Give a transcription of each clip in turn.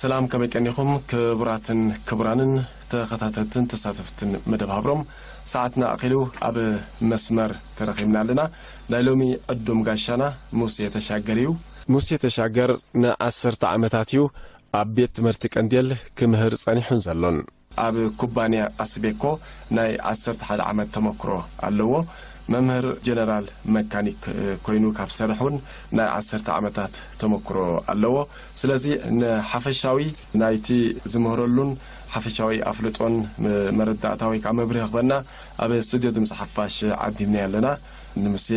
ሰላም፣ ከመይ ቀኒኹም ክቡራትን ክቡራንን ተኸታተልትን ተሳተፍትን መደብ ሃብሮም? ሰዓትና ኣኺሉ ኣብ መስመር ተረኺብና ኣለና። ናይ ሎሚ ዕዱም ጋሻና ሙሴ ተሻገር እዩ። ሙሴ ተሻገር ንዓሰርተ ዓመታት እዩ ኣብ ቤት ትምህርቲ ቀንዴል ክምህር ጸኒሑን ዘሎን። ኣብ ኩባንያ ኣስቤኮ ናይ ዓሰርተ ሓደ ዓመት ተመክሮ ኣለዎ። መምህር ጀነራል መካኒክ ኮይኑ ካብ ዝሰርሕ እውን ናይ ዓሰርተ ዓመታት ተመክሮ ኣለዎ። ስለዚ ንሓፈሻዊ ናይቲ ዝምህረሉን ሓፈሻዊ ኣፍልጦን መረዳእታ ወይ ከዓ መብርሂ ክበና ኣብ ስቱድዮ ድምፂ ሓፋሽ ዓዲምና ኣለና። ንሙሴ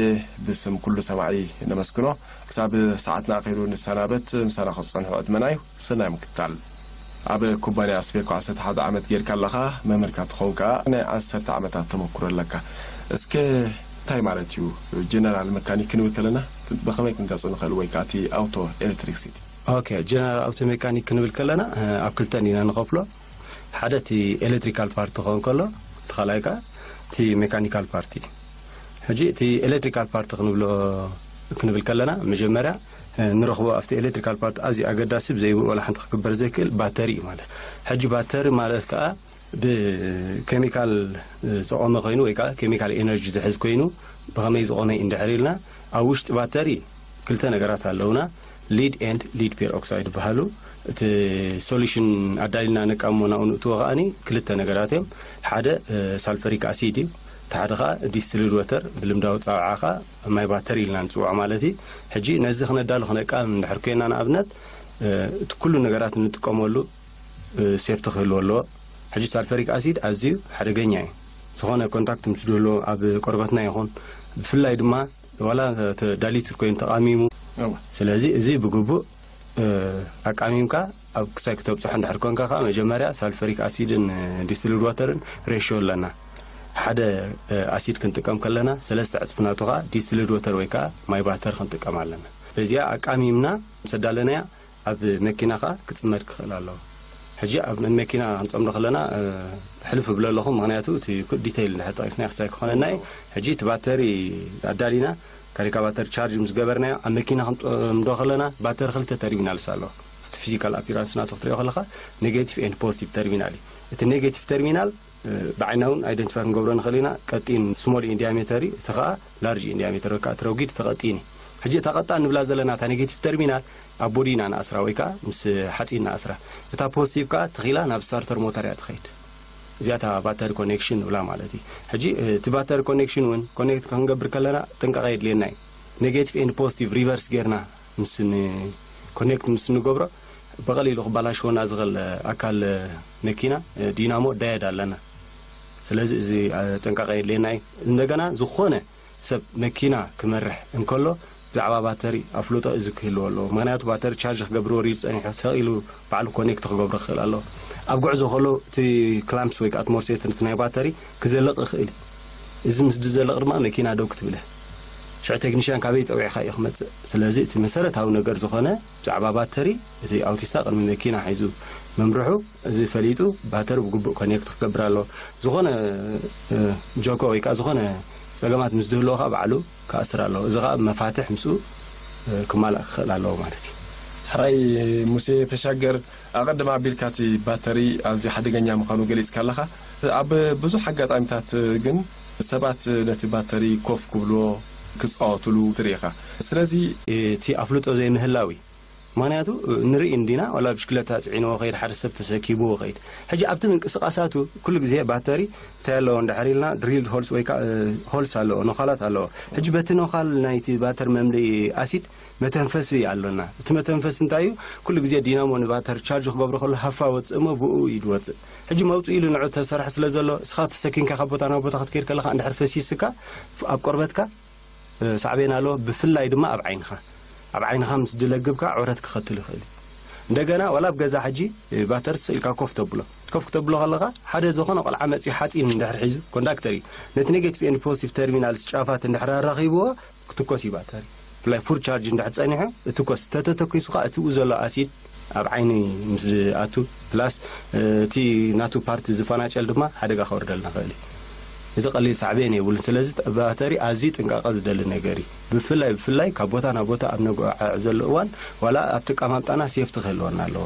ብስም ኩሉ ሰማዒ ነመስግኖ። ክሳብ ሰዓትና ኣኺሉ ንሰናበት፣ ምሳና ክትጸንሑ ዕድመና እዩ። ሰናይ ምክታል። ኣብ ኩባንያ ኣስቤኮ ዓሰርተ ሓደ ዓመት ጌርካ ኣለኻ፣ መምህርካ ትኸውን ከኣ ናይ ዓሰርተ ዓመታት ተመክሮ ኣለካ። እስከ እንታይ ማለት እዩ ጀነራል መካኒክ ክንብል ከለና ብኸመይ ክንገልጾ ንኽእል ወይ ከኣ እቲ ኣውቶ ኤሌክትሪክሲቲ? ኦኬ፣ ጀነራል ኣውቶ ሜካኒክ ክንብል ከለና፣ እ፣ ኣብ ክልተን ኢና ንኸፍሎ። ሓደ እቲ ኤሌክትሪካል ፓርቲ ክኸውን ከሎ፣ እቲ ካልኣይ ከኣ እቲ ሜካኒካል ፓርቲ። ሕጂ እቲ ኤሌክትሪካል ፓርቲ ክንብሎ፣ ክንብል ከለና፣ መጀመርያ፣ እ፣ ንረኽቦ ኣብቲ ኤሌክትሪካል ፓርቲ ኣዝዩ ኣገዳሲ፣ ብዘይብኡ ዋላ ሓንቲ ክግበር ዘይክእል ባተሪ እዩ ማለት። ሕጂ ባተሪ ማለት ከኣ ብኬሚካል ዝቖመ ኮይኑ ወይ ከኣ ኬሚካል ኤነርጂ ዝሕዝ ኮይኑ፣ ብኸመይ ዝቖመ እዩ እንድሕር ኢልና፣ ኣብ ውሽጢ ባተሪ ክልተ ነገራት ኣለውና፣ ሊድ ኤንድ ሊድ ፔሮክሳይድ ይበሃሉ። እቲ ሶሉሽን ኣዳሊልና ነቃሞ ናብኡ ንእትዎ ከኣኒ ክልተ ነገራት እዮም። ሓደ፣ እ፣ ሳልፈሪክ ኣሲድ እዩ። እቲ ሓደ ከኣ ዲስትልድ ወተር፣ ብልምዳዊ ጻውዓ ከኣ ማይ ባተሪ ኢልና ንጽውዖ ማለት እዩ። ሕጂ ነዚ ክነዳሉ ክነቃም እንድሕር ኮይና ንኣብነት፣ እ፣ እቲ ኩሉ ነገራት እንጥቀመሉ፣ እ፣ ሴፍቲ ክህልዎ ኣለዎ። ሕጂ ሳልፈሪክ ኣሲድ ኣዝዩ ሓደገኛ እዩ። ዝኾነ ኮንታክት ምስ ዝህልዎ ኣብ ቆርበትና ይኹን ብፍላይ ድማ ዋላ ተዳሊት ኮይኑ ተቃሚሙ። እወ። ስለዚ እዚ ብግቡእ፣ እ፣ ኣቃሚምካ ኣብ ክሳይ ክተብጽሖ እንድሕር ኮንካ ከኣ መጀመርያ ሳልፈሪክ ኣሲድን፣ እ፣ ዲስትልድ ዋተርን ሬሽዮ ኣለና። ሓደ፣ እ፣ ኣሲድ ክንጥቀም ከለና ሰለስተ ዕጽፊ ናቱ ከኣ ዲስትልድ ዋተር ወይ ከኣ ማይ ባተር ክንጥቀም ኣለና። በዚኣ ኣቃሚምና ምስ ኣዳለናያ ኣብ መኪና ከኣ ክጽመድ ክኽእል ኣለዎ። ሕጂ ኣብ መኪና ክንጸምዶ ከለና፣ እ፣ ሕልፍ እብለ ኣለኹ፣ ምኽንያቱ እቲ ኩ-፣ ዲቴይል እንድሕር ጠቒስና ክሳይ ክኾነና እዩ። ሕጂ እቲ ባተሪ ኣዳሊና፣ ካሪካ ባተሪ ቻርጅ ምስ ገበርናዮ፣ ኣብ መኪና ክንጸምዶ ከለና፣ ባተሪ ክልተ ተርሚናልስ ኣለዎ። እቲ ፊዚካል ኣፒራንስ ናቱ ክትሪኦ ከለኻ፣ ኔጌቲቭ ኤንድ ፖዚቲቭ ተርሚናል እዩ። እቲ ኔጌቲቭ ተርሚናል፣ እ፣ ብዓይና እውን ኣይደንቲፋይ ክንገብሮ ንኽእል ኢና። ቀጢን ስሞል ኢን ዲያሜተር እዩ፣ እቲ ኸኣ ላርጅ ኢን ዲያሜተር ወይ ከኣ እቲ ረጒድ፣ እቲ ቀጢን እዩ። ሕጂ እታ ቀጣን ንብላ ዘለና፣ እታ ኔጌቲቭ ተርሚናል ኣብ ቦዲ ኢና ንኣስራ ወይ ከኣ ምስ ሓጺን ንኣስራ። እታ ፖዚቲቭ ከኣ ትኺላ ናብ ስታርተር ሞተር እያ ትኸይድ። እዚኣ እታ ባተሪ ኮኔክሽን ንብላ ማለት እዩ። ሕጂ፣ እ፣ እቲ ባተሪ ኮኔክሽን እውን ኮኔክት ክንገብር ከለና ጥንቃቐ የድልየና እዩ። ኔጌቲቭ ኤንድ ፖዚቲቭ ሪቨርስ ጌርና ምስ ን-፣ ኮኔክት ምስ ንገብሮ ብቐሊሉ ክባላሽወና ዝኽእል ኣካል መኪና፣ ዲናሞ ዳየድ ኣለና። ስለዚ እዚ፣ እ፣ ጥንቃቐ የድልየና እዩ። እንደገና ዝኾነ ሰብ መኪና ክመርሕ እንከሎ ብዛዕባ ባተሪ ኣፍልጦ እዚ ክህልዎ ኣለዎ። ምኽንያቱ ባተሪ ቻርጅ ክገብር ወሪዱ ጸኒሑ ሰቕ ኢሉ ባዕሉ ኮኔክት ክገብሮ ክኽእል ኣለዎ። ኣብ ጉዕዞ ከሎ እቲ ክላምፕስ ወይ ከዓ እቲ ሞርሴት እቲ ናይ ባተሪ ክዘልቕ ይኽእል እዩ። እዚ ምስ ዝዘልቕ ድማ መኪና ደው ክትብል እያ። ሽዑ ቴክኒሽያን ካበይ ጸዊዕካ እዩ ክመጽእ? ስለዚ እቲ መሰረታዊ ነገር ዝኾነ ብዛዕባ ባተሪ፣ እዚ ኣውቲስታ ቅድሚ መኪና ሒዙ ምምርሑ፣ እዚ ፈሊጡ ባተሪ ብግቡእ ኮኔክት ክገብር ኣለዎ። ዝኾነ፣ እ፣ ጆኮ ወይ ከዓ ዝኾነ ጸገማት ምስ ዝህልዎ ከዓ ባዕሉ ክኣስር ኣለዎ። እዚ ከዓ መፋትሕ ምስኡ፣ እ፣ ክማላእ ክኽእል ኣለዎ ማለት እዩ። ሕራይ ሙሴ ተሻገር፣ ኣቐድም ኣቢልካ እቲ ባተሪ ኣዝዩ ሓደገኛ ምዃኑ ገሊጽካ ኣለኻ። ኣብ ብዙሕ ኣጋጣሚታት ግን ሰባት ነቲ ባተሪ ኮፍ ክብልዎ፣ ክጻወትሉ ትርኢ ኢኻ። ስለዚ እቲ ኣፍልጦ ዘይምህላው እዩ። ምኽንያቱ ንርኢ እንዲና፣ ዋላ ብሽክለታ ጽዒንዎ ከይድ፣ ሓደ ሰብ ተሰኪብዎ ከይድ። ሕጂ ኣብቲ ምንቅስቓሳቱ ኩሉ ግዜ ባተሪ እንታይ ኣለዎ እንድሕር ኢልና፣ ድሪልድ ሆልስ ወይ ከዓ፣ እ፣ ሆልስ ኣለዎ፣ ነዃላት ኣለዎ። ሕጂ በቲ ነዃል ናይቲ ባተር መምልኢ ኣሲድ መተንፈሲ ኣሎና። እቲ መተንፈሲ እንታይ እዩ? ኩሉ ግዜ ዲናሞ ንባተር ቻርጅ ክገብሮ ከሎ ሃፋ ወጽእ እሞ ብኡ እዩ ዝወጽእ። ሕጂ መውጽእ ኢሉ ንዑ ተሰርሐ ስለ ዘሎ፣ እስኻ ተሰኪምካ ካብ ቦታ ናብ ቦታ ክትከይድ ከለኻ እንድሕር ፈሲስካ፣ ፍ-፣ ኣብ ቆርበትካ፣ እ፣ ሳዕቤን ኣለዎ። ብፍላይ ድማ ኣብ ዓይንኻ። ኣብ ዓይንኻ ምስ ድለግብካ ዑረት ክኸትል ይኽእል እዩ። እንደገና ዋላ ኣብ ገዛ ሕጂ፣ እ፣ ባተር ስቕ ኢልካ ኮፍ ተብሎ። ኮፍ ክተብሎ ከለኻ ሓደ ዝኾነ ቆልዓ መጺኡ ሓጺን እንድሕር ሒዙ፣ ኮንዳክተር እዩ። ነቲ ኔጌቲቭ ኤንድ ፖዚቲቭ ተርሚናልስ ጫፋት እንድሕር ኣራኺብዎ፣ ክትኮስ እዩ ባተሪ። ብፍላይ ፉል ቻርጅ እንድሕር ጸኒሑ፣ እትኮስ። ተተተኪሱ ከኣ እቲ ብኡ ዘሎ ኣሲድ ኣብ ዓይኒ ምስ ዝኣቱ፣ ፕላስ፣ እ፣ እቲ ናቱ ፓርት ዝፈናጨል ድማ ሓደጋ ከወርደልና ይኽእል እዩ። እዚ ቀሊል ሳዕቤን የብሉን። ስለዚ ጥ-፣ ባተሪ ኣዝዩ ጥንቃቐ ዝደሊ ነገር እዩ። ብፍላይ፣ ብፍላይ ካብ ቦታ ናብ ቦታ ኣብ ነጓዓዕዘሉ እዋን፣ ዋላ ኣብቲ ኣቀማምጣና ሴፍቲ ክህልወና ኣለዎ።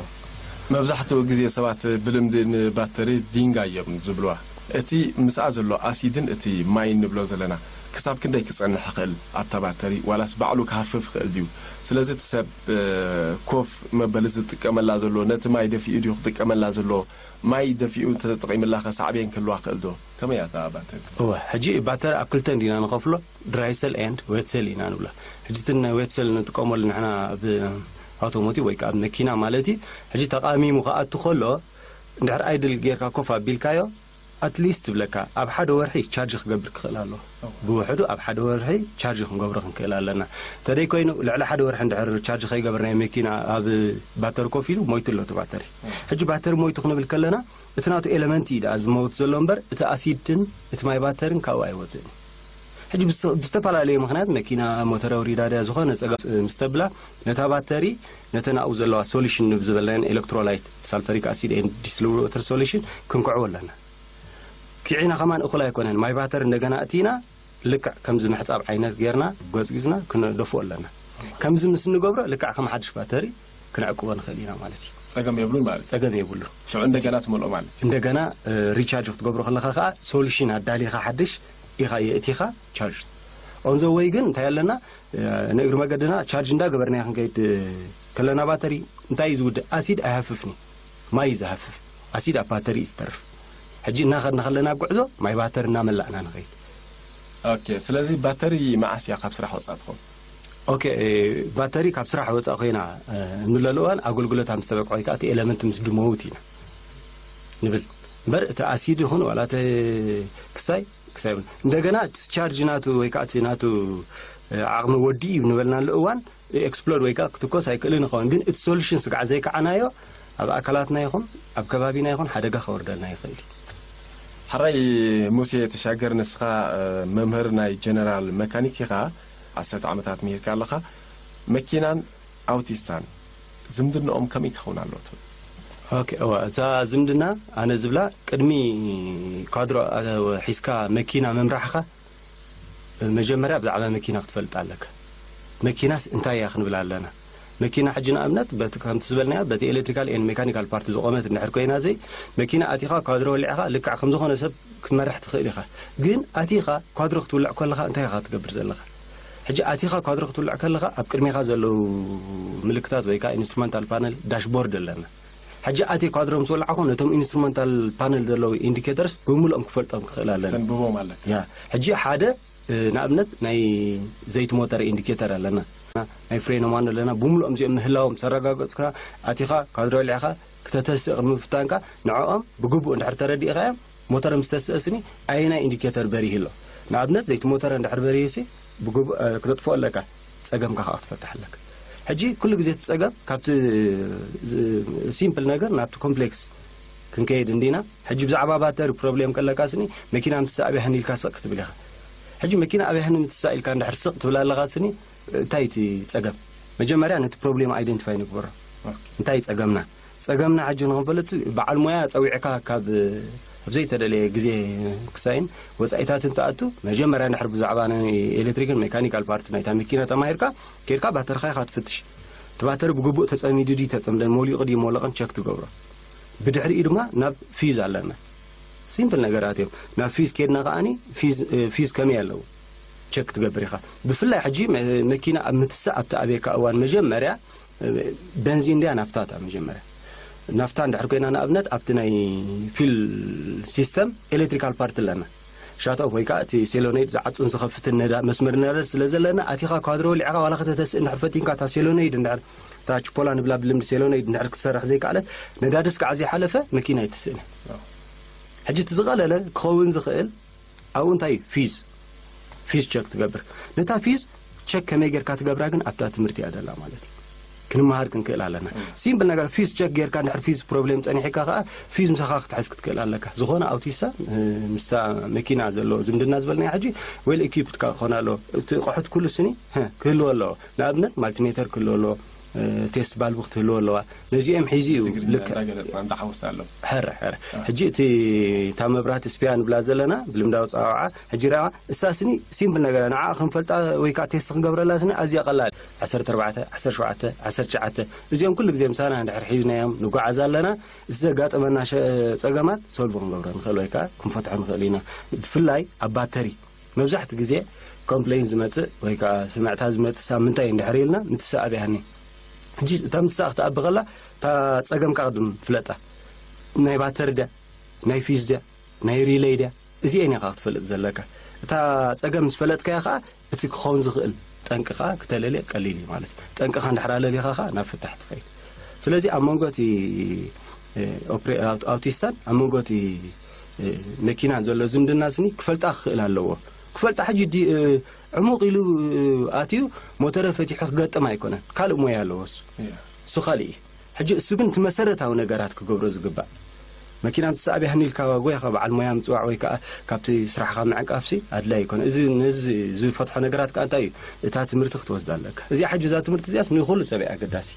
መብዛሕትኡ ግዜ ሰባት ብልምዲ ንባተሪ ዲንጋ እዮም ዝብልዋ። እቲ ምስኣ ዘሎ ኣሲድን እቲ ማይ እንብሎ ዘለና ክሳብ ክንደይ ክጸንሕ ይኽእል ኣብታ ባተሪ? ዋላስ ባዕሉ ክሃፍፍ ይኽእል ድዩ? ስለዚ እቲ ሰብ ኮፍ መበሊ ዝጥቀመላ ዘሎ ነቲ ማይ ደፊኡ ድዩ ክጥቀመላ ዘሎ? ማይ ደፊኡ እንተተጠቒምላ ከ ሳዕቤን ክህልዋ ክእል ዶ? ከመይ እያ እታ ባተሪ? እወ፣ ሕጂ ባተሪ ኣብ ክልተ እንዲና ንኸፍሎ፣ ድራይ ሰል ኤንድ ዌት ሰል ኢና ንብሎ። ሕጂ እቲ ናይ ዌት ሰል ንጥቀመሉ ንሕና ኣብ ኣውቶሞቲቭ ወይ ከዓ ኣብ መኪና ማለት እዩ። ሕጂ ተቃሚሙ ክኣቱ ከሎ፣ እንድሕር ኣይድል ጌርካ ኮፍ ኣቢልካዮ፣ ኣትሊስት ትብለካ ኣብ ሓደ ወርሒ ቻርጅ ክገብር ክኽእል ኣሎ። ብውሕዱ ኣብ ሓደ ወርሒ ቻርጅ ክንገብሮ ክንክእል ኣለና። እንተደይ ኮይኑ ልዕሊ ሓደ ወርሒ እንድሕር ቻርጅ ከይገበርናዮ መኪና ኣብ ባተሪ ኮፍ ኢሉ ሞይቱ ኣሎ እቲ ባተሪ። ሕጂ ባተሪ ሞይቱ ክንብል ከለና እቲ ናቱ ኤለመንት እዩ ደኣ ዝመውት ዘሎ እምበር እቲ ኣሲድን እቲ ማይ ባተርን ካብኡ ኣይወፅእን። ሕጂ ብዝተ- ብዝተፈላለየ ምኽንያት መኪና ሞተር ኣውሪዳ ድያ ዝኾነ ፀገም ምስ ተብላ ነታ ባተሪ ነተን ኣብኡ ዘለዋ ሶሉሽን ዝበልናየን ኤሌክትሮላይት ሳልፈሪክ ኣሲድ ኤንድ ዲስቲልድ ወተር ሶሉሽን ክንክዕዎ ኣለና። ኪዒና ከማን እኹል ኣይኮነን። ማይ ባተር እንደገና እቲና ልክዕ ከምዚ ምሕጻብ ዓይነት ጌርና ጎጽጊጽና ክንደፍኦ ኣለና። ከምዚ ምስ እንገብሮ ልክዕ ከም ሓድሽ ባተሪ ክንዕቅቦ ንኽእል ኢና ማለት እዩ። ጸገም የብሉን ማለት እዩ። ጸገም የብሉ። ሽዑ እንደገና ትመልኦ ማለት እዩ። እንደገና እ፣ ሪቻርጅ ክትገብሮ ከለኻ ከዓ ሶሉሽን ኣዳሊኻ ሓድሽ ኢኻ የእቲኻ ቻርጅ። ኦን ዘ ወይ ግን እንታይ ኣለና፣ እ፣ ንእግሪ መገድና ቻርጅ እንዳገበርና ክንከይድ ከለና ባተሪ እንታይ እዩ ዝውድእ? ኣሲድ ኣይሃፍፍን እዩ። ማይ እዩ ዝሃፍፍ። ኣሲድ ኣብ ባተሪ እዩ ዝተርፍ። ሕጂ እናኸድና ከለና ኣብ ጉዕዞ ማይ ባተሪ እናመላእና ንኸይድ። ኦኬ፣ ስለዚ ባተሪ መዓስ እያ ካብ ስራሕ ወፃእ ትኸውን? ኦኬ፣ ባተሪ ካብ ስራሕ ወፃእ ኮይና እ፣ እንብለሉ እዋን ኣገልግሎታ ምስ ተበቅዖ ወይ ከዓ እቲ ኤለመንት ምስ ድመውት ኢና ንብል እምበር እቲ ኣሲድ ይኹን ዋላ እቲ ክሳይ ክሳይ ይብሉ። እንደገና እቲ ቻርጅ ናቱ ወይ ከዓ እቲ ናቱ እ፣ ዓቕሚ ወዲ እዩ ንበልናሉ እዋን ኤክስፕሎድ ወይ ከዓ ክትኮስ ኣይክእልን ይኸውን። ግን እቲ ሶሉሽን ስጋዕ ዘይከዓናዮ ኣብ ኣካላትና ይኹን ኣብ ከባቢና ይኹን ሓደጋ ከወርደልና ይኽእል እዩ። ሕራይ ሙሴ ተሻገር፣ ንስኻ እ፣ መምህር ናይ ጀነራል መካኒክ ኢኻ፣ ዓሰርተ ዓመታት ምሂርካ ኣለኻ። መኪናን ኣውቲስታን ዝምድናኦም ከመይ ክኸውን ኣለዎ ትብል? ኦኬ፣ እዋ፣ እዛ ዝምድና ኣነ ዝብላ ቅድሚ ኳድሮ ኣ፣ ሒዝካ መኪና ምምራሕኻ መጀመርያ ብዛዕባ መኪና ክትፈልጥ ኣለካ። መኪናስ እንታይ እያ ክንብል ኣለና። መኪና ሕጂ ንኣብነት በቲ ከምቲ ዝበልናዮ በቲ ኤሌክትሪካል ኤንድ ሜካኒካል ፓርቲ ዝቆመት እንድሕር ኮይና ዘይ መኪና ኣቲኻ ኳድሮ ወሊዕኻ ልክዕ ከም ዝኾነ ሰብ ክትመርሕ ትኽእል ኢኻ። ግን ኣቲኻ ኳድሮ ክትውልዕ ከለኻ እንታይ ኢኻ ትገብር ዘለኻ? ሕጂ ኣቲኻ ኳድሮ ክትውልዕ ከለኻ ኣብ ቅድሜኻ ዘለዉ ምልክታት ወይ ከዓ ኢንስትሩመንታል ፓነል ዳሽቦርድ ኣለና። ሕጂ ኣትየ ኳድሮ ምስ ወላዕኹ ነቶም ኢንስትሩመንታል ፓነል ዘለዉ ኢንዲኬተርስ ብምሉኦም ክፈልጦም ክኽእል ኣለና። ተንብቦም ኣለካ። ያ፣ ሕጂ ሓደ እ፣ ንኣብነት ናይ ዘይቲ ሞተር ኢንዲኬተር ኣለና፣ ናይ ፍሬኖ ማኖ ኣለና። ብምሉኦም እዚኦም ምህላዎም ሰረጋገፅካ ኣቲኻ ኳድሮ ወሊዕኻ ክተተስእ ቅድሚ ምፍታንካ ንዕኦም ብግቡእ እንድሕር ተረዲእኻዮም ሞተር ምስ ተስእስኒ ኣየናይ ኢንዲኬተር በሪህ ኣሎ። ንኣብነት ዘይቲ ሞተር እንድሕር በሪህሲ ብግቡእ እ፣ ክተጥፍኦ ኣለካ። ጸገምካ ከዓ ክትፈትሕ ኣለካ። ሕጂ ኩሉ ግዜ እቲ ጸገም ካብቲ እ፣ ሲምፕል ነገር ናብቲ ኮምፕሌክስ ክንከይድ እንዲና። ሕጂ ብዛዕባ ባተሪ ፕሮብሌም ከለካ ስኒ መኪና ምትሳእ ኣብያ ህን ኢልካ ስቕ ክትብል ኢኻ። ሕጂ መኪና ኣብያ ህን ምትሳእ ኢልካ እንድሕር ስቕ ትብል ኣለኻ ስኒ እንታይ እቲ ጸገም? መጀመርያ ነቲ ፕሮብሌም ኣይደንቲፋይ ንግበሮ። እንታይ ጸገምና? ጸገምና ሕጂ ንኽንፈልጥ በዓል ሞያ ጸዊዕካ ካብ ኣብ ዘይተደለየ ግዜ ክሳይን ወጻኢታትን ትኣቱ። መጀመርያ እንድሕር ብዛዕባ ናይ ኤሌክትሪክን ሜካኒካል ፓርቲ ናይታ መኪና ተማሂርካ ኬድካ ባተርኻ ኢኻ ትፍትሽ። እቲ ባተሪ ብግቡእ ተጸሚዱ ድዩ ተጸምደን መሊቑ ድዩ መውለቕን ቸክ ትገብሮ። ብድሕሪኡ ድማ ናብ ፊዝ ኣለና። ሲምፕል ነገራት እዮም። ናብ ፊዝ ኬድና ከኣኒ ፊዝ እ፣ ፊዝ ከመይ ኣለዉ ቸክ ትገብር ኢኻ። ብፍላይ ሕጂ መ- መኪና ኣብ ምትሳእ ኣብቲ ኣብየካ እዋን መጀመርያ እ፣ በንዚን ድያ ናፍታ እታ መጀመርያ ናፍታ እንድሕር ኮይና ንኣብነት ኣብቲ ናይ ፊል ሲስተም ኤሌክትሪካል ፓርት ኣለና። ሻት ኦፍ ወይ ከዓ እቲ ሴሎነይድ ዝዓፁን ዝኸፍትን ነዳ መስመር ነዳድ ስለ ዘለና ኣቲኻ ኳድሮ ወሊዕኻ ዋላ ከተተስእ እንድሕር ፈቲንካ እታ ሴሎነይድ እንድሕር እታ ችፖላ ንብላ ብልምዲ ሴሎነይድ እንድሕር ክትሰርሕ ዘይከኣለት ነዳድስ ከዓ ዘይሓለፈ መኪና ኣይትስእን። ሕጂ እቲ ዝቐለለ ክኸውን ዝኽእል ኣብኡ እንታይ እዩ ፊዝ ፊዝ ቸክ ትገብር። ነታ ፊዝ ቸክ ከመይ ጌርካ ትገብራ ግን ኣብታ ትምህርቲ እያ ደላ ማለት እዩ። ክንመሃር ክንክእል ኣለና። ሲምፕል ነገር ፊዝ ቸክ ጌርካ እንድሕር ፊዝ ፕሮብሌም ጸኒሕካ ከኣ ፊዝ ምሳኻ ክትሕዝ ክትክእል ኣለካ። ዝኾነ ኣውቲስታ እ፣ ምስታ መኪና ዘሎ ዝምድና ዝበልናዮ ሕጂ ዌል ኢኪፕድ ክኾን ኣለዎ። እቲ ኣቑሑት ኩሉ ስኒ እ፣ ክህልዎ ኣለዎ። ንኣብነት ማልቲሜተር ክህልዎ ኣለዎ። ቴስት ባልቡ ክትህልዎ ኣለዋ። ነዚኦም ሒዙ እዩ። ልክ እንዳገለጽና እንዳሓወስና ኣሎ። ሕረ ሕረ ሕጂ እቲ እታ መብራህቲ ስፒያ ንብላ ዘለና ብልምዳዊ ጸዋዓ ሕጂ ርኣ እሳ ስኒ ሲምፕል ነገር ንዓ ክንፈልጣ ወይ ከዓ ቴስት ክንገብረላ ስኒ ኣዝያ ቀላል 14 17 19 እዚኦም ኩሉ ግዜ ምሳና እንድሕር ሒዝናዮም ንጓዓዝ ኣለና። እቲ ዘጋጠመና ሸ- ጸገማት ሶልቭ ክንገብሮ ንኽእል ወይ ከዓ ክንፈትሖ ንኽእል ኢና። ብፍላይ ኣብ ባተሪ መብዛሕቲ ግዜ ኮምፕሌን ዝመጽእ ወይ ከዓ ስምዕታ ዝመጽእ ሳብ ምንታይ እንድሕር ኢልና ምትሰኣብ ያኒ ሕጂ እታ ምትሰኣ ክትኣቢ ከላ እታ ጸገምካ ቅድም ፍለጣ ናይ ባተሪ ድያ ናይ ፊዝ ድያ ናይ ሪለይ ድያ እዚኤን ኢኻ ክትፈልጥ ዘለካ። እታ ጸገም ምስ ፈለጥካያ ከዓ እቲ ክኸውን ዝኽእል ጠንቅኻ ክተለልየ ቀሊል እዩ ማለት እዩ። ጠንቅኻ እንድሕር ኣለሊኻ ከዓ ናብ ፍታሕ ትኸይድ። ስለዚ ኣብ መንጎ እቲ ኣውቲስታን ኣብ መንጎ እቲ መኪናን ዘሎ ዝምድና ስኒ ክፈልጣ ክኽእል ኣለዎ። ክፈልጣ ሕጂ ዕሙቕ ኢሉ ኣትዩ ሞተረ ፈቲሑ ክገጥም ኣይኮነን። ካልእ ሞያ ኣለዎ እሱ እሱ ካልእ እዩ። ሕጂ እሱ ግን እቲ መሰረታዊ ነገራት ክገብሮ ዝግባእ መኪና ምትሰኣብ ያህን ኢልካ ጎይኻ በዓል ሞያ ምፅዋዕ ወይ ከዓ ካብቲ ስራሕኻ ምዕቃፍሲ ኣድላይ ይኮነ። እዚ ነዚ ዝፈትሖ ነገራት ከዓ እንታይ እዩ? እታ ትምህርቲ ክትወስድ ኣለካ። እዚኣ ሕጂ እዛ ትምህርቲ እዚኣስ ንኩሉ ሰብ እያ ኣገዳሲ።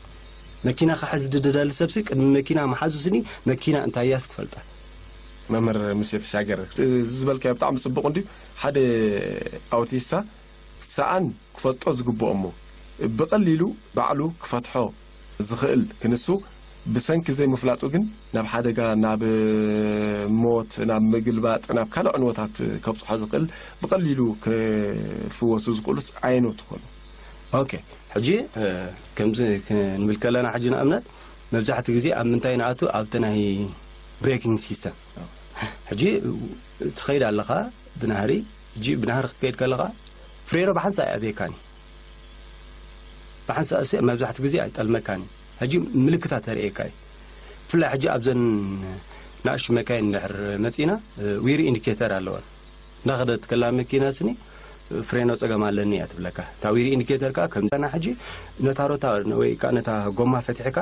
መኪና ክሕዝ ድደሊ ሰብሲ ቅድሚ መኪና መሓዙ ስኒ መኪና እንታይ እያስ ክፈልጣ። መምህር ሙሴ ተሻገር እዚ ዝበልካዮ ብጣዕሚ ፅቡቕ እንድዩ። ሓደ ኣውቲስታ ሰኣን ክፈልጦ ዝግብኦ እሞ ብቐሊሉ ባዕሉ ክፈትሖ ዝኽእል ክንሱ ብሰንኪ ዘይምፍላጡ ግን ናብ ሓደጋ ናብ ሞት ናብ ምግልባጥ ናብ ካልእ ዕንወታት ከብፅሖ ዝኽእል ብቐሊሉ ክፍወሱ ዝኽእሉስ ኣየኖት ትኾኑ? ኦኬ ሕጂ ከምዚ ክንብል ከለና ሕጂ ንኣብነት መብዛሕቲ ግዜ ኣብ ምንታይ ንኣቱ ኣብቲ ናይ ብሬኪንግ ሲስተም ሕጂ ትኸይድ ኣለኻ ብናህሪ ሕጂ ብናህሪ ክትከይድ ከለኻ ፍሬኖ ብሓንሳ ኣይኣብየካኒ ብሓንሳ እሲ መብዛሕቲ ግዜ ኣይጠልመካኒ ሕጂ ምልክታት ተርእየካ እዩ ብፍላይ ሕጂ ኣብዘን ናእሽቱ መካይን እንድሕር መፂና ዊሪ ኢንዲኬተር ኣለወን እንዳኸደት ከላ መኪና ስኒ ፍሬኖ ጸገም ኣለኒ እያ ትብለካ እታ ዊሪ ኢንዲኬተር ከዓ ከምና ሕጂ ነታ ሮታ ወይ ከዓ ነታ ጎማ ፈቲሕካ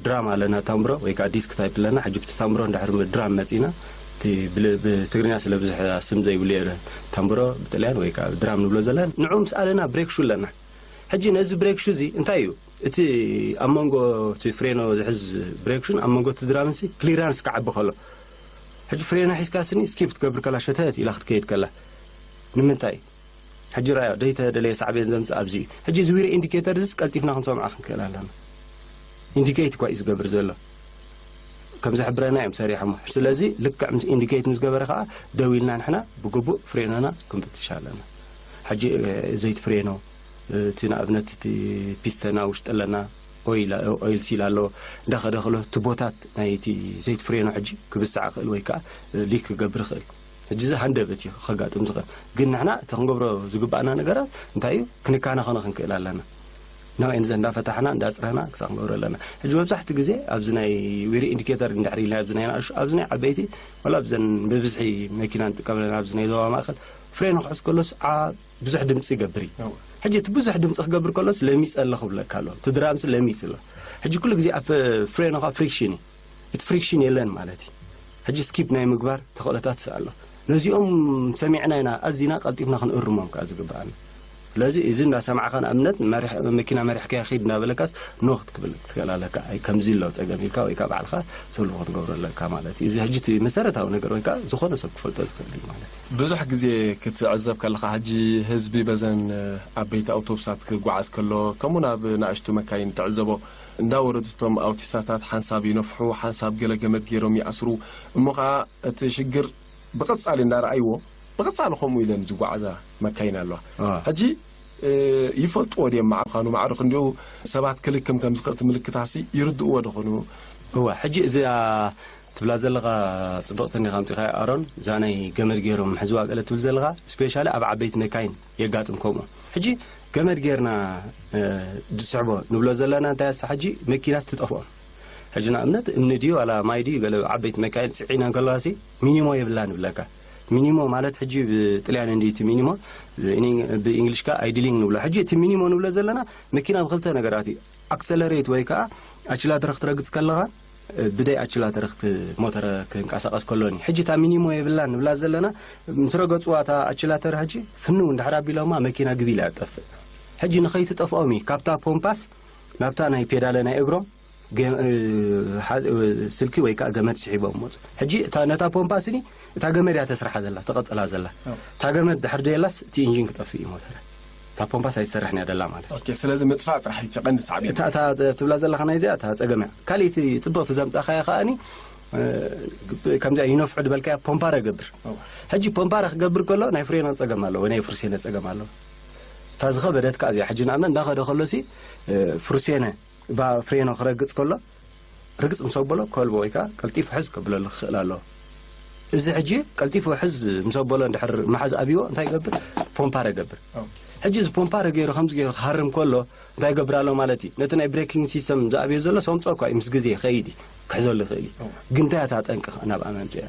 ድራም ኣለና ታምብሮ ወይ ከዓ ዲስክ ታይፕ ኣለና ሕጂ ብቲ ታምብሮ እንድሕር ድራም መፂና ብትግርኛ ስለ ብዙሕ ስም ዘይብሉ የ ታምብሮ ብጥልያን ወይ ከዓ ድራም ንብሎ ዘለና ንዑ ምስ ኣለና ብሬክ ሹ ኣለና ሕጂ ነዚ ብሬክ ሹ እዚ እንታይ እዩ እቲ ኣብ መንጎ እቲ ፍሬኖ ዝሕዝ ብሬክ ሹን ኣብ መንጎ እቲ ድራም ሲ ክሊራንስ ክዓቢ ከሎ ሕጂ ፍሬኖ ሒዝካ ስኒ ስኪፕ ትገብር ከላ ሸተት ኢላ ክትከይድ ከላ ንምንታይ ሕጂ ራዮ ደይተደለየ ሳዕቤን ዘምፅእ ኣብዚ እዩ ሕጂ እዚ ዊሪ ኢንዲኬተር ዝስ ቀልጢፍና ክንሰምዖ ክንክእል ኣለና ኢንዲኬት እኳ እዩ ዝገብር ዘሎ ከም ዝሕብረና እዮም ሰሪሖሞ ስለዚ ልክዕ ምስ ኢንዲኬት ምስ ገበረ ከዓ ደው ኢልና ንሕና ብግቡእ ፍሬኖና ክንፍትሽ ኣለና ሕጂ ዘይት ፍሬኖ እቲ ንኣብነት እቲ ፒስተና ውሽጢ ኣለና ኦይል ሲል ኣለዎ እንዳኸደ ከሎ እቲ ቦታት ናይቲ ዘይት ፍሬኖ ሕጂ ክብስዕ ክእል ወይ ከዓ ሊክ ክገብር ይኽእል ሕጂ እዚ ሃንደበት እዩ ከጋጥም ዝኽእል ግን ንሕና እቲ ክንገብሮ ዝግባኣና ነገራት እንታይ እዩ ክንካነ ኾነ ክንክእል ኣለና ናብአን ዘ እንዳፈታሕና እንዳፅረህና ክሳብ ክንገብሮ ኣለና ሕጂ መብዛሕቲ ግዜ ኣብዚ ናይ ዊሪ ኢንዲኬተር እንድሕር ኢልና ኣብዚ ናይ ናእሹ ኣብዚ ናይ ዓበይቲ ወላ ኣብዘን ብብዝሒ መኪና ንጥቀም ኣለና ኣብዚ ናይ ዞባ ማእኸል ፍሬን ክሕዝ ከሎስ ዓ ብዙሕ ድምፂ ይገብር እዩ ሕጂ እቲ ብዙሕ ድምፂ ክገብር ከሎስ ለሚፀ ኣለኹ ብለካ ኣሎ እቲ ድራምስ ለሚፅ ኣሎ ሕጂ ኩሉ ግዜ ኣብ ፍሬን ኻ ፍሪክሽን እዩ እቲ ፍሪክሽን የለን ማለት እዩ ሕጂ ስኪፕ ናይ ምግባር ተኽእሎታት ኣሎ ነዚኦም ሰሚዕና ኢና ኣዚና ቀልጢፍና ክንእርሞም ከዓ ዝግበኣና ስለዚ እዚ እንዳሰማዕካ ንኣብነት መኪና መሪሕካ ኺድ እንዳበለካስ ኖ ክትክብል ክትክእል ኣለካ ኣይ ከምዚ ኣሎ ፀገም ኢልካ ወይ ከዓ ባዕልካ ሰሉ ክትገብሮ ኣለካ ማለት እዩ እዚ ሕጂ እቲ መሰረታዊ ነገር ወይ ከዓ ዝኾነ ሰብ ክፈልጦ ዝኽእል እዩ ማለት እዩ ብዙሕ ግዜ ክትዕዘብ ከለካ ሕጂ ህዝቢ በዘን ዓበይቲ ኣውቶቡሳት ክጓዓዝ ከሎ ከምኡ ናብ ንኣሽቱ መካይን ትዕዘቦ እንዳወረዱ እቶም ኣውቲስታታት ሓንሳብ ይነፍሑ ሓንሳብ ገለ ገመድ ገይሮም ይኣስሩ እሞ ከዓ እቲ ሽግር ብቐጻሊ እንዳረኣይዎ ብቐጻሊ ከምኡ ኢለን ዝጓዓዛ መካይን ኣለዋ ሕጂ ይፈልጥዎ ድዮም ማዕረ ምዃኑ ማዕረ ክንዲኡ ሰባት ክልክም ከም ዝኽእል እቲ ምልክታሲ ይርድእዎ ዶ ኾኑ እዋ ሕጂ እዚኣ ትብላ ዘለኻ ጽብቕቲ እንዲኻ ኣምጺኻያ ኣሮን እዛ ናይ ገመድ ገይሮም ሕዝዋ ገለ ትብል ዘለኻ ስፔሻሊ ኣብ ዓበይቲ መካይን የጋጥም ከምኡ ሕጂ ገመድ ጌርና ዝስሕቦ ንብሎ ዘለና እንታይ ኣሳ ሕጂ መኪናስ ትጠፍኦም ሕጂ ንኣብነት እምኒ ድዩ ዋላ ማይ ድዩ ገለ ዓበይቲ መካይን ፅዒና እንከለዋሲ ሚኒሞ የብላ ንብለካ ሚኒሞ ማለት ሕጂ ብጥልያን እንዲ እቲ ሚኒሞ ብእንግሊሽ ከዓ ኣይድሊንግ ንብሎ ሕጂ እቲ ሚኒሞ ንብሎ ዘለና መኪና ብክልተ ነገራት እዩ ኣክሰለሬት ወይ ከዓ ኣችላተር ክትረግፅ ከለኻ ብደይ ኣችላተር ሞተር ክንቀሳቀስ ከሎኒ ሕጂ እታ ሚኒሞ የብላ ንብላ ዘለና ምስ ረገፅዋ እታ ኣችላተር ሕጂ ፍንው እንድሕር ኣቢሎማ መኪና ግቢላ ጠፍእ ሕጂ ንኸይትጠፍኦም እዩ ካብታ ፖምፓስ ናብታ ናይ ፔዳለ ናይ እግሮም ገ- እ፣ ሓ- እ፣ ስልኪ ወይ ከዓ ገመድ ስሒቦም መፁ። ሕጂ እታ ነታ ፖምፓ ስኒ እታ ገመድ እያ ተስርሓ ዘላ፣ ተቐፅላ ዘላ። እታ ገመድ ድሕር ደየላስ እቲ ኢንጂን ክጠፍእ እዩ ሞተር። እታ ፖምፓስ ኣይትሰርሕን እያ ደላ ማለት እዩ። ኦኬ፣ ስለዚ ምጥፋእ ጥራሕ እዩ ቀንዲ ሳዕቤን። እታ እታ ትብላ ዘለኻ ናይዚኣ እታ ፀገም እያ። ካልእቲ ፅብቕቲ ዘምፃኻያ ከኣኒ ከምዚኣ ይነፍሑ ዝበልካያ ፖምፓረ ገብር። ሕጂ ፖምፓረ ክገብር ከሎ ናይ ፍሬኖ ፀገም ኣለዎ፣ ናይ ፍርሴነ ፀገም ኣለዎ። እታ ዝኸበደት ከኣ እዚኣ ሕጂ ንኣመን እንዳኸደ ከሎሲ ፍርሴነ ባ ፍሬኖ ክረግፅ ከሎ ርግፅ ምስ ኣበሎ ከልቦ ወይ ከዓ ቀልጢፉ ሕዝ ከብለሉ ክኽእል ኣለዎ። እዚ ሕጂ ቀልጢፉ ሕዝ ምስ ኣበሎ እንድሕር መሓዝ ኣብይዎ እንታይ ይገብር? ፖምፓረ ገብር። ሕጂ እዚ ፖምፓረ ገይሩ ከምዚ ገይሩ ክሃርም ከሎ እንታይ ይገብር ኣሎ ማለት እዩ? ነቲ ናይ ብሬኪንግ ሲስተም ዝኣብዮ ዘሎ ሰምፆ እኳ እዩ፣ ምስ ግዜ ይኸይድ እዩ፣ ክሕዘሉ ይኽእል እዩ። ግን እንታይ እያ እታ ጠንቂ ናብ ኣመምፅያ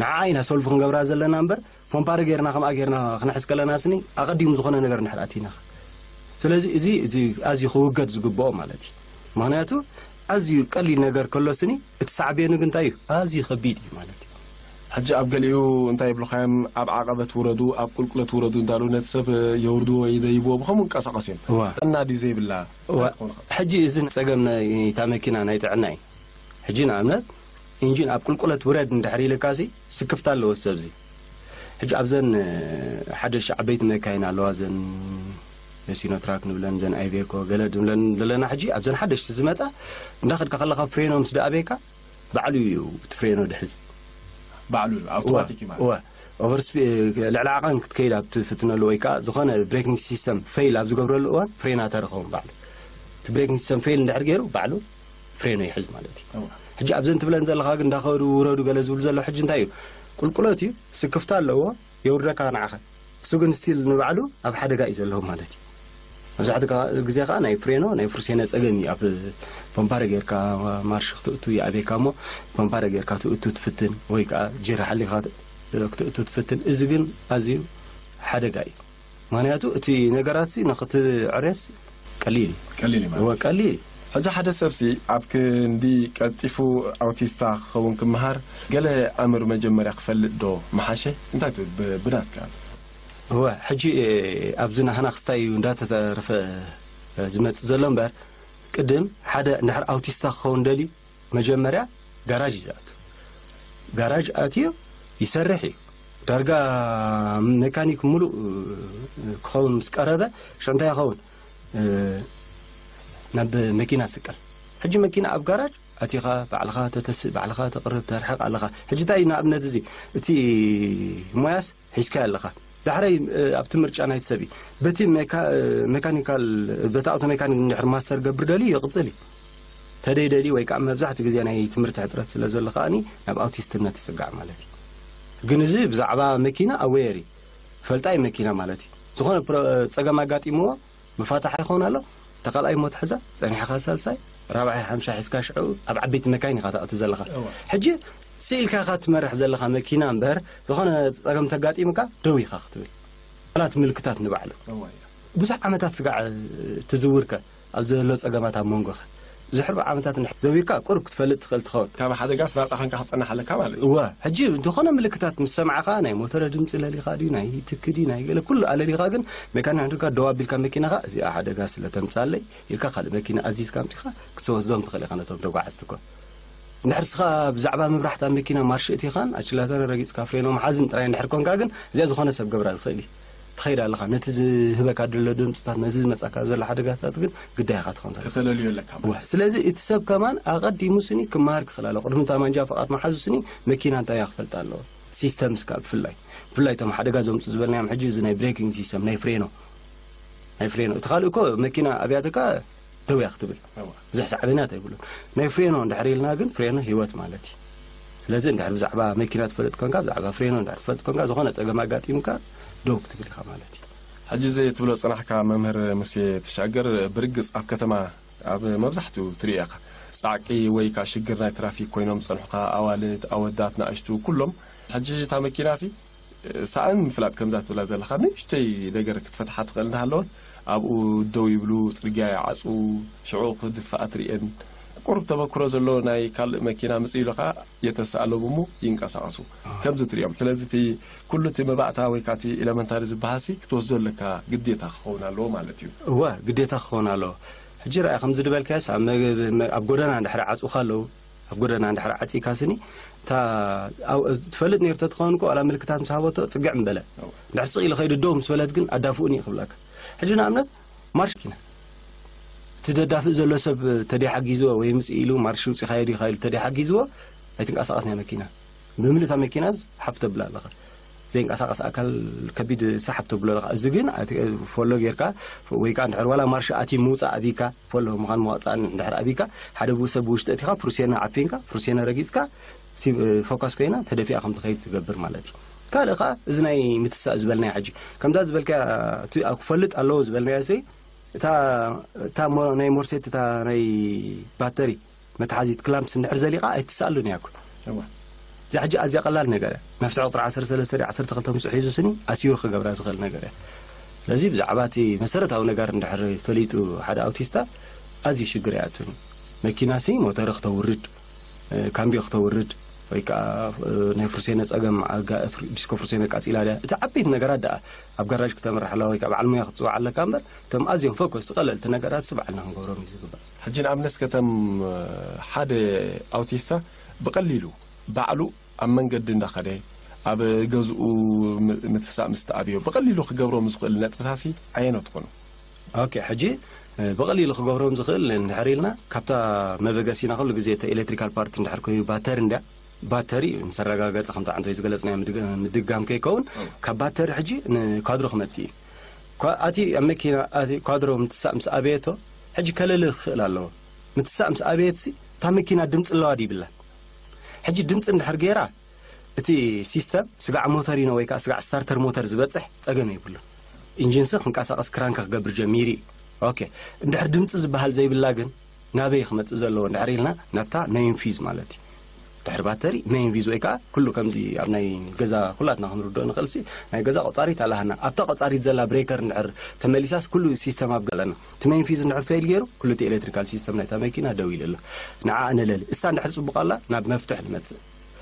ንዓ ኢና ሰልፉ ክንገብራ ዘለና እምበር ፖምፓሪ ጌርና ከምኣ ጌርና ክነሕዝ ከለና ስኒ ኣቐዲሙ ዝኾነ ነገር እንድሕር ኣቲና። ስለዚ እዚ እዚ ኣዝዩ ክውገድ ዝግብኦ ማለት እዩ። ምክንያቱ ኣዝዩ ቀሊል ነገር ከሎ ስኒ እቲ ሳዕቤኑ ግን እንታይ እዩ? ኣዝዩ ከቢድ እዩ ማለት እዩ። ሕጂ ኣብ ገሊኡ እንታይ ይብሉኻዮም፣ ኣብ ዓቐበት ውረዱ፣ ኣብ ቁልቁለት ውረዱ እንዳሉ ነቲ ሰብ የውርድዎ ይደይብዎ ብኸምኡ እንቀሳቐሱ እዮም። እዋ። ጥዕና ድዩ ዘይብላ? እዋ። እንታይ ትኾኑ? ሕጂ እዚ ጸገም ናይ እታ መኪና ናይ ጥዕና እዩ። ሕጂ ንኣብነት ኢንጂን ኣብ ቁልቁለት ውረድ እንድሕር ኢልካሲ ስክፍታ ኣለዎ ሰብዚ። ሕጂ ኣብዘን ሓደ ሺ ዓበይቲ መካይን ኣለዋ፣ ዘን ሲኖትራክ ንብለን፣ ዘን ኣይቬኮ ገለ ንብለን ዘለና። ሕጂ ኣብዘን ሓደሽቲ ዝመጻ እንዳኸድካ ከለኻ ፍሬኖ ምስ ደኣበካ ባዕሉ እዩ እቲ ፍሬኖ ድሕዝ። ባዕሉ ኣውቶማቲክ ማለት። እወ። ኦቨር ስፒ-፣ ልዕሊ ዓቐን ክትከይድ ኣብ ትፍትነሉ ወይ ከዓ ዝኾነ ብሬኪንግ ሲስተም ፌል ኣብ ዝገብረሉ እዋን ፍሬና ተረኸውን ባዕሉ። እቲ ብሬኪንግ ሲስተም ፌል እንድሕር ገይሩ ባዕሉ ፍሬኖ ይሕዝ ማለት እዩ። ሕጂ ኣብዘን ትብለን ዘለኻ ግን እንዳኸዱ ውረዱ ገለ ዝብሉ ዘለዉ ሕጂ እንታይ እዩ? ቁልቁለት እዩ፣ ስክፍታ ኣለዎ፣ የውርደካ ንዓኻ። እሱ ግን ስቲል ንባዕሉ ኣብ ሓደጋ እዩ ዘለዉ ማለት እዩ። መብዛሕትኡ ግዜ ከዓ ናይ ፍሬኖ ናይ ፍርሴነ ጸገም እዩ። ኣብ ፖምፓረ ጌርካ ማርሽ ክትእቱ ይኣብየካ እሞ ፖምፓረ ጌርካ ትእቱ ትፍትን ወይ ከዓ ጀር ሓሊኻ ክትእቱ ትፍትን። እዚ ግን ኣዝዩ ሓደጋ እዩ። ምክንያቱ እቲ ነገራት ሲ ንክትዕሬስ ቀሊል እዩ። ቀሊል እዩ ማለት። እወ፣ ቀሊል እዩ። ሕጂ ሓደ ሰብሲ ኣብ ክንዲ ቀልጢፉ ኣውቲስታ ክኸውን ክመሃር ገለ ኣምር መጀመርያ ክፈልጥ ዶ መሓሸ? እንታይ ትብል ብ-፣ ብናትካ? እወ፣ ሕጂ ኣብዚ ናህና ክስታይ እዩ እንዳተተረፈ ዝመጽእ ዘሎ እምበር ቅድም ሓደ እንድሕር ኣውቲስታ ክኸውን ደልዩ መጀመርያ ጋራጅ እዩ ዝኣቱ። ጋራጅ ኣትዩ ይሰርሕ እዩ። ዳርጋ ሜካኒክ ሙሉእ ክኸውን ምስ ቀረበ ሽዑ እንታይ ይኸውን? ናብ መኪና ስቀል። ሕጂ መኪና ኣብ ጋራጅ ኣቲኻ ባዕልኻ ተተስእ፣ ባዕልኻ ተቕርብ፣ ተርሕቕ ኣለኻ። ሕጂ እንታይ እዩ ንኣብነት እዚ እቲ ሞያስ ሒዝካዮ ኣለኻ። ዳሕራይ ኣብቲ ምርጫ ናይቲ ሰብ እዩ። በቲ ሜካ-፣ ሜካኒካል፣ በቲ ኣውቶ ሜካኒክ እንድሕር ማስተር ገብር ደልዩ ይቕጽል እዩ። ተደይደልዩ ወይ ከዓ መብዛሕትኡ ግዜ ናይ ትምህርቲ ሕፅረት ስለ ዘሎ ከኣኒ ናብ ኣውቲስትነት ይፅጋዕ ማለት እዩ። ግን እዚ ብዛዕባ መኪና ኣዌር እዩ፣ ፈልጣይ መኪና ማለት እዩ። ዝኾነ ፕሮ-፣ ፀገም ኣጋጢምዎ መፋታሓ ይኸውን ኣሎ፣ ተካልኣይ ሞት ሕዛ ፀኒሕኻ ሳልሳይ ራብዓይ ሓምሻ ሒዝካ ሽዑ ኣብ ዓበይቲ መካይን ኢኻ ትኣቱ ዘለኻ። ሕጂ ስኢልካ ኢኻ ትመርሕ ዘለኻ መኪና እምበር ዝኾነ ፀገም ተጋጢምካ ደው ኢኻ ክትብል። ዋላ እቲ ምልክታት ንባዕሉ ብዙሕ ዓመታት ስጋዕ ትዝውርከ ኣብ ዘሎ ጸገማት ኣብ መንጎኸ ብዙሕ ኣርባዓ ዓመታት እንድሕር ዘዊርካ ቁሩብ ክትፈልጥ ትኽእል ትኸውን። ካብ ሓደጋስ ናጻ ኾንካ ክትጸንሕ ኣለካ ማለት እዩ። እወ፣ ሕጂ ዝኾነ ምልክታት ምስ ሰማዕኻ ናይ ሞተረ ድምጺ ለሊኻ ድዩ፣ ናይ ትኪ ድዩ፣ ናይ ገለ ኩሉ ኣለሊኻ ግን ሜካኒክ ንድካ ደው ኣቢልካ መኪናኻ እዚኣ ሓደጋ ስለ ተምጻለይ ኢልካ ካልእ መኪና ኣዚዝካ ኣምጺኻ ክትወስዶም ትኽእል ኢኻ ነቶም ተጓዓዝቲ እኮ። እንድሕር ስኻ ብዛዕባ ምብራሕታ መኪና ማርሽ እቲኻን ኣችላተረ ረጊጽካ ፍሬኖ መሓዝን ጥራይ እንድሕር ኮንካ ግን እዚኣ ዝኾነ ሰብ ገብራ ዝኽእል እዩ። ትኸይድ ኣለኻ። ነቲ ዝህበካ ድሎ ድምፅታት፣ ነዚ ዝመፃካ ዘሎ ሓደጋታት ግን ግዳይኻ ትኾን ዘለኻ። ከተለልዮ ኣለካ። እወ፣ ስለዚ እቲ ሰብ ከማን ኣቐዲሙ ስኒ ክመሃር ክኽእል ኣለዎ። ቅድሚ እታ ማንጃ ፍቓድ መሓዙ ስኒ መኪና እንታይ እያ ክፈልጥ ኣለዎ። ሲስተምስ ካብ ብፍላይ፣ ብፍላይ እቶም ሓደጋ ዘምፁ ዝበልናዮም ሕጂ እዚ ናይ ብሬኪንግ ሲስተም፣ ናይ ፍሬኖ፣ ናይ ፍሬኖ። እቲ ካልእ እኮ መኪና ኣብያትካ ደው እያ ክትብል። ብዙሕ ሳዕቤናት ኣይብሉን። ናይ ፍሬኖ እንድሕር ኢልና ግን ፍሬኖ ህይወት ማለት እዩ። ስለዚ እንድሕር ብዛዕባ መኪና ትፈልጥ ኮንካ፣ ብዛዕባ ፍሬኖ እንድሕር ትፈልጥ ኮንካ፣ ዝኾነ ጸገም ኣጋጢምካ ደው ክትብል ኢኻ ማለት እዩ። ሕጂ እዚ ትብሎ ጽናሕካ መምህር ሙሴ ተሻገር ብርግጽ ኣብ ከተማ ኣብ መብዛሕትኡ ትሪኦ ኢኻ። ጻዕቂ ወይ ከኣ ሽግር ናይ ትራፊክ ኮይኖም ዝጸንሑኻ ኣዋልድ፣ ኣወዳት፣ ንኣሽቱ ኩሎም። ሕጂ እታ መኪናሲ ሳእን ምፍላጥ ከምዛ ትብላ ዘለኻ ንእሽተይ ነገር ክትፈትሓ ትኽእል እናሃለወት ኣብኡ ደው ይብሉ፣ ጽርግያ ይዓጽዉ፣ ሽዑ ክድፋኣ ትርእየን። ቁሩብ ተመክሮ ዘሎ ናይ ካልእ መኪና ምጽእ ኢሉ ኸኣ የተሳእሎም እሞ ይንቀሳቐሱ። ከምዚ ትርእዮም። ስለዚ እቲ ኩሉ እቲ መባእታ ወይ ከኣ እቲ ኤለመንታሪ ዝበሃልሲ ክትወስዶ ኣለካ፣ ግዴታ ክኸውን ኣለዎ ማለት እዩ። እወ፣ ግዴታ ክኸውን ኣለዎ። ሕጂ ራእያ ከምዚ ዝበልካዮስ ኣብ መግ- መ- ኣብ ጎደና እንድሕር ዓፅውካ ኣለዉ ኣብ ጎደና እንድሕር ዓፂካ ስኒ እታ ኣብ- ትፈልጥ ነይሩ ተትኸውን እኮ ዋላ ምልክታት ምስ ሃበቶ ፅግዕ ምበለ ድሕር ስቕ ኢሉ ከይዱ ደው ምስ በለት ግን ኣዳፍኡኒ እዩ ክብለካ። ሕጂ ንኣብነት ማርሽ ኪና እቲ ደዳፍእ ዘሎ ሰብ ተደይሓጊዝዎ ወይ ምስ ኢሉ ማርሽ ውፂኻዮ ዲኻ ኢሉ ተደይሓጊዝዎ ኣይትንቀሳቐስን እያ መኪና። ብምልእታ መኪና ሓፍ ተብላ ኣለኻ። ዘይንቀሳቐስ ኣካል ከቢድ ሓፍ ተብሎ ኣለኻ። እዚ ግን ኣቲ- ፎሎ ጌርካ ወይ ከዓ እንድሕር ዋላ ማርሽ ኣቲ ምውፃእ ኣቢካ ፎሎ ምዃን ምዋፃእን እንድሕር ኣቢካ ሓደ ብኡ ሰብ ብውሽጢ እቲኻ ፍሩሴና ዓፊንካ ፍሩሴና ረጊፅካ ሲ- ፎካስ ኮይና ተደፊኣ ከም ትኸይድ ትገብር ማለት እዩ። ካልእ ከዓ እዚ ናይ ምትሳእ ዝበልናዮ ሕጂ ከምዛ ዝበልካ እቲ ኣብ ክፈልጥ ኣለዎ ዝበልናዮ ሰይ እታ እታ ሞ- ናይ ሞርሴት እታ ናይ ባተሪ መትሓዚት ክላምፕስ እንድሕር ዘሊቓ ኣይትስኣሉን እያ እኮ። እዋ። እዚኣ ሕጂ ኣዝያ ቀላል ነገር እያ። መፍትሒ ቁጥሪ ዓሰርተ ሰለስተ ድያ ዓሰርተ ክልተ ምስኡ ሒዙ ስኒ ኣሲሩ ክገብራ ዝኽእል ነገር እያ። ስለዚ ብዛዕባ እቲ መሰረታዊ ነገር እንድሕር ፈሊጡ ሓደ ኣውቲስታ ኣዝዩ ሽግር ይኣቱን እዩ። መኪና ሲ ሞተር ክተውርድ እ፣ ካምቢዮ ክተውርድ ወይ ከዓ እ፣ ናይ ፍርሴነ ፀገም ኣጋ- ፍር- ዲስኮ ፍርሴነ ቃፂላ ድያ እቲ ዓበይቲ ነገራት ደኣ ኣብ ጋራጅ ክተምርሕ ኣለዋ ወይ ከዓ በዓል ሙያ ክትፅዋዕ ኣለካ እምበር እቶም ኣዝዮም ፎከስ ቀለልቲ ነገራት ሲ ባዕልና ክንገብሮም እዩ ዝግባእ። ሕጂ ንኣብነት ከተም ሓደ ኣውቲስታ ብቐሊሉ ባዕሉ ኣብ መንገዲ እንዳኸደ ኣብ ገዝኡ ም- ምትሳእ ምስ ተኣብዮ ብቐሊሉ ክገብሮም ዝኽእል ነጥብታሲ ኣየኖት ትኾኑ? ኦኬ፣ ሕጂ እ፣ ብቐሊሉ ክገብሮም ዝኽእል እንድሕር ኢልና ካብታ መበገሲና ኩሉ ግዜ እቲ ኤሌክትሪካል ፓርት እንድሕር ኮይኑ ባተሪ እንድያ ባተሪ ምስ ኣረጋገፀ ከምቲ ዓንቶይ ዝገለፅናዮ ምድግ- ምድጋም ከይከውን ካብ ባተሪ ሕጂ ንኳድሮ ክመፅእ እዩ። ኳ- ኣቲ ኣብ መኪና ኣቲ ኳድሮ ምትሳእ ምስ ኣበየቶ ሕጂ ከለልህ ክኽእል ኣለዎ። ምትሳእ ምስ ኣበየትሲ እታ መኪና ድምፂ ኣለዋ ድይብላ ሕጂ ድምፂ እንድሕር ገይራ እቲ ሲስተም ስጋዕ ሞተሪኖ ወይ ከዓ ስጋዕ ስታርተር ሞተር ዝበፅሕ ፀገም የብሉን። ኢንጂንሲ ክንቀሳቀስ ክራንክ ክገብር ጀሚሩ እዩ። ኦኬ፣ እንድሕር ድምፂ ዝበሃል ዘይብላ ግን ናበይ ክመፅእ ዘለዎ እንድሕር ኢልና ናብታ መይን ፊዝ ማለት እዩ። ድሕሪ ባተሪ መይን ፊዝ ወይ ከዓ ኩሉ ከምዚ ኣብ ናይ ገዛ ኩላትና ክንርድኦ ንኽእል ሲ ናይ ገዛ ቆፃሪት ኣለሃና ኣብታ ቆፃሪት ዘላ ብሬከር እንድሕር ተመሊሳስ ኩሉ ሲስተም ኣብ ገለና እቲ መይን ፊዝ እንድሕር ፌል ገይሩ ኩሉ እቲ ኤሌክትሪካል ሲስተም ናይታ መኪና ደው ኢሉ ኣሎ። ንዓ ንለሊ እሳ እንድሕር ፅቡቅ ኣላ ናብ መፍትሕ ንመፅእ።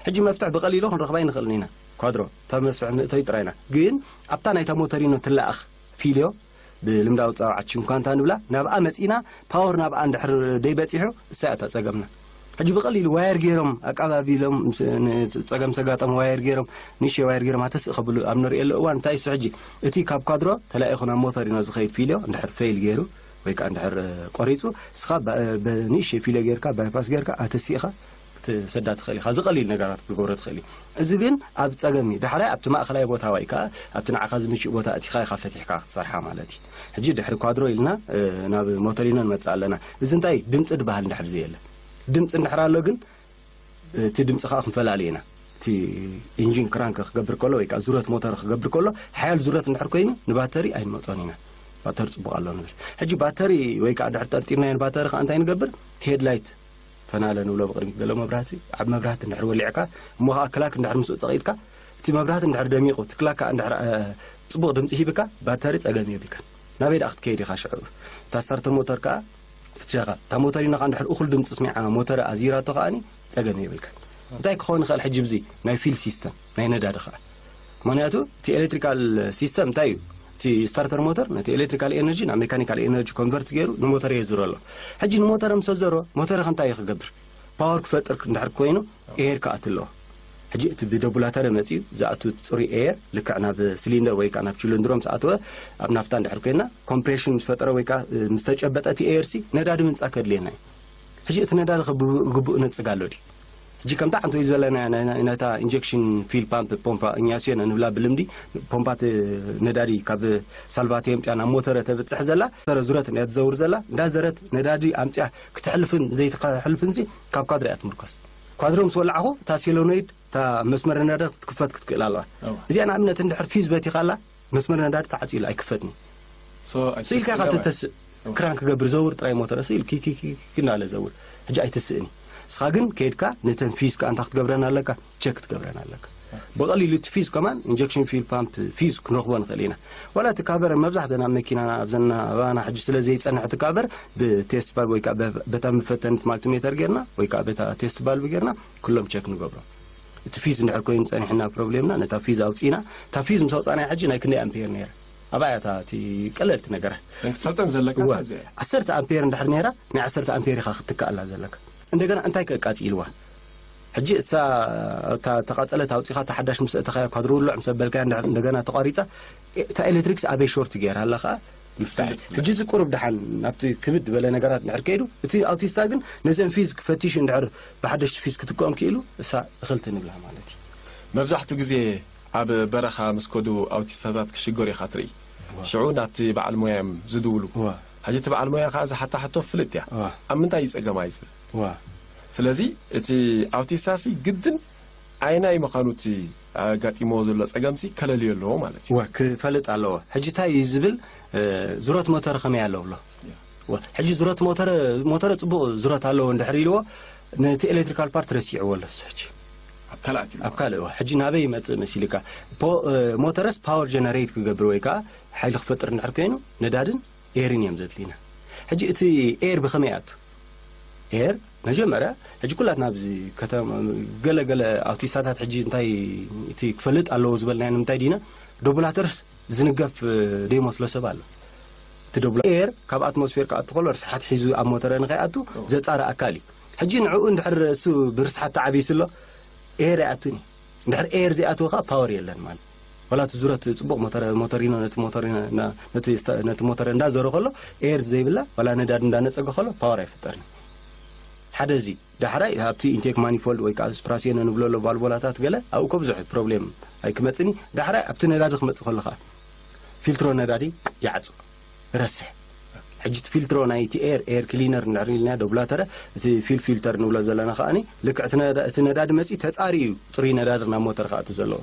ሕጂ መፍትሕ ብቐሊሉ ክንረኽባ ኣይንኽእልን ኢና። ኳድሮ እታ መፍትሕ ንእተይ ጥራይና ግን ኣብታ ናይታ ሞተሪኖ ትለኣኽ ፊልዮ ብልምዳዊ ፃውዓት ሽንኳንታ ንብላ ናብኣ መፂና ፓወር ናብኣ እንድሕር ደይበፂሑ እሳ እታ ፀገምና። ሕጂ ብቐሊሉ ዋየር ገይሮም ኣቀባቢሎም ምስ- ን- ፀገም ሰጋጠም ዋየር ገይሮም ንእሽተይ ዋየር ገይሮም ኣተስእ ከብሉ ኣብ ንርእየሉ እዋን እንታይ እሱ ሕጂ እቲ ካብ ኳድሮ ተላኢኹ ናብ ሞተሪኖ ዝኸይድ ፊልዮ እንድሕር ፌል ገይሩ ወይ ከዓ እንድሕር ቆሪፁ እስኻ ባ- ብንእሽተይ ፊልዮ ጌርካ ባይፓስ ጌርካ ኣተሲእኻ ክትሰዳ ትኽእል ኢኻ። ዝቐሊል ነገራት ክትገብሮ ትኽእል እዩ። እዚ ግን ኣብ ጸገም እዩ። ዳሕራይ ኣብቲ ማእኸላይ ቦታ ወይ ከዓ ኣብቲ ንዓኻ ዝምችእ ቦታ እቲኻ ኢኻ ፈቲሕካ ክትሰርሓ ማለት እዩ። ሕጂ ድሕሪ ኳድሮ ኢልና እ፣ ናብ ሞተሪኖ ንመጽእ ኣለና። እዚ እንታይ ድምፂ ድበሃል እንድሕር ዘየለ ድምፂ እንድሕር ኣሎ ግን እቲ ድምፂ ከዓ ክንፈላለ ኢና። እቲ ኢንጂን ክራንክ ክገብር ከሎ ወይ ከዓ ዙረት ሞተር ክገብር ከሎ ሓያል ዙረት እንድሕር ኮይኑ ንባተሪ ኣይንመፆን ኢና። ባተሪ ፅቡቅ ኣሎ ንብል። ሕጂ ባተሪ ወይ ከዓ ድሕር ጠርጢርናዮ ንባተሪ ከዓ እንታይ ንገብር? እቲ ሄድላይት ፈናለ ንብሎ ብቕድሚት ዘሎ መብራህቲ ዓብ መብራህቲ እንድሕር ወሊዕካ እሞ ከዓ ክላክ እንድሕር ምስኡ ፀቒጥካ እቲ መብራህቲ እንድሕር ደሚቑ እቲ ክላክ ከዓ እንድሕር እ፣ ፅቡቕ ድምፂ ሂብካ ባተሪ ፀገም የብልካን። ናበይ ደኣ ክትከይድ ኢኻ ሽዑ? እታ ስታርተር ሞተር ከዓ ፍትሻኻ እታ ሞተሪኖ ከዓ እንድሕር እኹል ድምፂ ስሚዓ ሞተር ኣዚራቶ ከዓኒ ፀገም የብልካን። እንታይ ክኸውን ይኽእል ሕጂ ብዚ ናይ ፊል ሲስተም ናይ ነዳዲ ከዓ ምክንያቱ እቲ ኤሌክትሪካል ሲስተም እንታይ እዩ? እቲ ስታርተር ሞተር ነቲ ኤሌክትሪካል ኤነርጂ ናብ ሜካኒካል ኤነርጂ ኮንቨርት ገይሩ ንሞተር የዝሮ ኣሎ። ሕጂ ንሞተር ምስ ኣዘሮ ሞተር እንታይ እዩ ክገብር? ፓወር ክፈጥር እንድሕር ኮይኑ ኤር ክኣት ኣለዎ። ሕጂ እቲ ብደቡላተረ መፅዩ ዝኣቱ ፅሩይ ኤር ልክዕ ናብ ሲሊንደር ወይ ከዓ ናብ ችልንድሮ ምስ ኣተወ ኣብ ናፍታ እንድሕር ኮይና ኮምፕሬሽን ምስ ፈጠረ ወይ ከዓ ምስ ተጨበጠ እቲ ኤር ሲ ነዳዲ ምንፃ ከድልየና እዩ። ሕጂ እቲ ነዳዲ ከ ብግቡእ ነፅግ ኣሎ ድዩ? ሕጂ ከምታ ሓንቲ ወይ ዝበለና ነታ ኢንጀክሽን ፊል ፓምፕ ፖምፓ እኛስዮ ንብላ ብልምዲ ፖምፓ እቲ ነዳዲ ካብ ሳልቫቴ ኣምፅያ ናብ ሞተረ ተብፅሕ ዘላ ሞተረ ዙረት እያ ትዘውር ዘላ እንዳዘረት ነዳዲ ኣምፅያ ክትሕልፍን ዘይትሕልፍን ሲ ካብ ኳድሮ እያ ትምርኮስ። ኳድሮ ምስ ወላዕኹ እታ ሴሎኖይድ እታ መስመር ነዳዲ ክትክፈት ክትክእል ኣለዋ። እዚኣ ንኣብነት እንድሕር ፊዝ በቲኻላ መስመር ነዳዲ ተዓፂሉ ኣይክፈትን እዩ። ስኢልካ ኢኻ ተተስእ። ክራን ክገብር ዘውር ጥራይ ሞተር ስኢል ኪኪኪ እናለ ዘውር ሕጂ ኣይትስእን እዩ። እስኻ ግን ከይድካ ነተን ፊዝ ከዓ እንታይ ክትገብረን ኣለካ? ቸክ ክትገብረን ኣለካ። ብቐሊሉ እቲ ፊዝ ከማን ኢንጀክሽን ፊል ፓምፕ ፊዝ ክንረኽቦ ንኽእል ኢና። ዋላ እቲ ካቨር መብዛሕተን ኣብ መኪናና ኣብዘና ኣባና ሕጂ ስለ ዘይፀንሕ እቲ ካቨር ብቴስት ቫልቭ ወይ ከዓ በ- በታ መፈተኒት ማልቲሜተር ጌርና ወይ ከዓ በታ ቴስት ቫልቭ ጌርና ኩሎም ቸክ ንገብሮም። እቲ ፊዝ እንድሕር ኮይኑ ፀኒሕና ፕሮብሌምና ነታ ፊዝ ኣውፂና እታ ፊዝ ምስ ኣውፃናይ ሕጂ ናይ ክንደይ ኣምፔር ነይረ? ኣብኣ እያ እታ እቲ ቀለልቲ ነገራት። ክትፈልጠን ዘለካ እወ። ሳብ እዚኣ እያ። ዓሰርተ ኣምፔር እንድሕር ነይራ፣ ናይ ዓሰርተ ኣምፔር ኢኻ ክትክኣላ ዘለካ። እንደገና እንታይ ከቃጺልዋ? ሕጂ እሳ እታ ተቃጸለት ኣውጺኻ፣ እታ ሓዳሽ ምስ እተኻያ፣ ኳድሮ ውልዕ ምስ ኣበልካያ፣ እንድሕር እንደገና ተቋሪጻ፣ እታ ኤሌክትሪክስ ኣበይ ሾርት ገይራ ኣላ ከኣ ምፍታሕ። ሕጂ እዚ ቁሩብ ደሓን ናብቲ ክብድ ዝበለ ነገራት እንድሕር ከይዱ፣ እቲ ኣውቲስታ ግን ነዘን ፊዝ ክፈትሽ እንድሕር ብሓደሽቲ ፊዝ ክትከኦም ክኢሉ፣ እሳ እኽልቲ ንብላ ማለት እዩ። መብዛሕትኡ ግዜ ኣብ በረኻ ምስ ከዱ ኣውቲስታታት ክሽገሩ ኢኻ ትርኢ። ሽዑ ናብቲ በዓል ሞያ እዮም ዝድውሉ። እዋ። ሕጂ እቲ በዓል ሞያ ከዓ ዝሓታ ሕቶ ፍልጥ እያ። እዋ። ኣብ ምንታይ እዩ ጸገማ እዩ ዝብል። እዋ። ስለዚ እቲ ኣውቲስታሲ ግድን ኣይናይ ምዃኑ እቲ ኣጋጢሞ ዘሎ ጸገምሲ ከለልዮ ኣለዎ ማለት እዩ። እዋ፣ ክፈልጥ ኣለዎ። ሕጂ እንታይ እዩ ዝብል፣ እ፣ ዙረት ሞተር ከመይ ኣለዎ ብሎ። እዋ፣ ሕጂ ዙረት ሞተር፣ ሞተር ጽቡቕ ዙረት ኣለዎ እንድሕር ኢልዎ፣ ነቲ ኤሌክትሪካል ፓርት ረሲዕዎ ኣሎ እሱ ሕጂ። ኣብ ካልኣት እዩ። ኣብ ካልእ እዋ፣ ሕጂ ናበይ ይመጽእ መሲልካ? ፖ-፣ እ፣ ሞተርስ ፓወር ጀነሬት ክገብር ወይ ከዓ ሓይሊ ክፈጥር እንድሕር ኮይኑ፣ ነዳድን ኤርን እዮም ዘድልዩና። ሕጂ እቲ ኤር ብኸመይ ኣቱ? ኤር መጀመርያ፣ ሕጂ ኩላትና ኣብዚ ከተማ፣ ገለ ገለ ኣውቲስታታት ሕጂ እንታይ እቲ ክፈልጥ ኣለዎ ዝበልናዮ ንምንታይ ዲና? ዶቡላተርስ ዝንገፍ፣ እ፣ ደይመስሎ ሰብ ኣሎ። እቲ ዶቡላ-፣ ኤር ካብ ኣትሞስፌር ክኣቱ ከሎ ርስሓት ሒዙ ኣብ ሞተረ ንኸይኣቱ ዘጻሪ ኣካል እዩ። ሕጂ ንዕኡ እንድሕር እሱ ብርስሓት ተዓቢሱ ኣሎ፣ ኤር ኣይኣቱን እዩ። እንድሕር ኤር ዘይኣትዎ ከዓ ፓወር የለን ማለት። ዋላ እቲ ዙረት ጽቡቕ ሞተር፣ ሞተሪኖ ነቲ ሞተሪኖ፣ ና-፣ ነቲ ስታ-፣ ነቲ ሞተር እንዳዞረ ከሎ፣ ኤር ዘይብላ፣ ዋላ ነዳድ እንዳነጸገ ከሎ፣ ፓወር ኣይፍጠርን። ሓደ እዚ። ዳሕራይ ኣብቲ ኢንቴክ ማኒፎልድ ወይ ከዓ ስፕራሲዮን ንብሎ ኣሎ ቫልቮላታት ገለ፣ ኣብኡ እኮ ብዙሕ ፕሮብሌም ኣይክመጽእን እዩ። ዳሕራይ ኣብቲ ነዳዲ ክመጽእ ከሎ ከዓ ፊልትሮ ነዳዲ ይዓጹ፣ ረስሕ። ሕጂ እቲ ፊልትሮ ናይ እቲ ኤር፣ ኤር ክሊነር እንድሕር ኢልናዮ፣ ዶብላተረ፣ እቲ ፊል ፊልተር ንብሎ ዘለና ከኣኒ፣ ልክዕ እቲ ነዳ-፣ እቲ ነዳዲ መጺኡ ተጻርዩ እዩ ጽሩይ ነዳዲ ናብ ሞተር ክኣቱ ዘለዎ።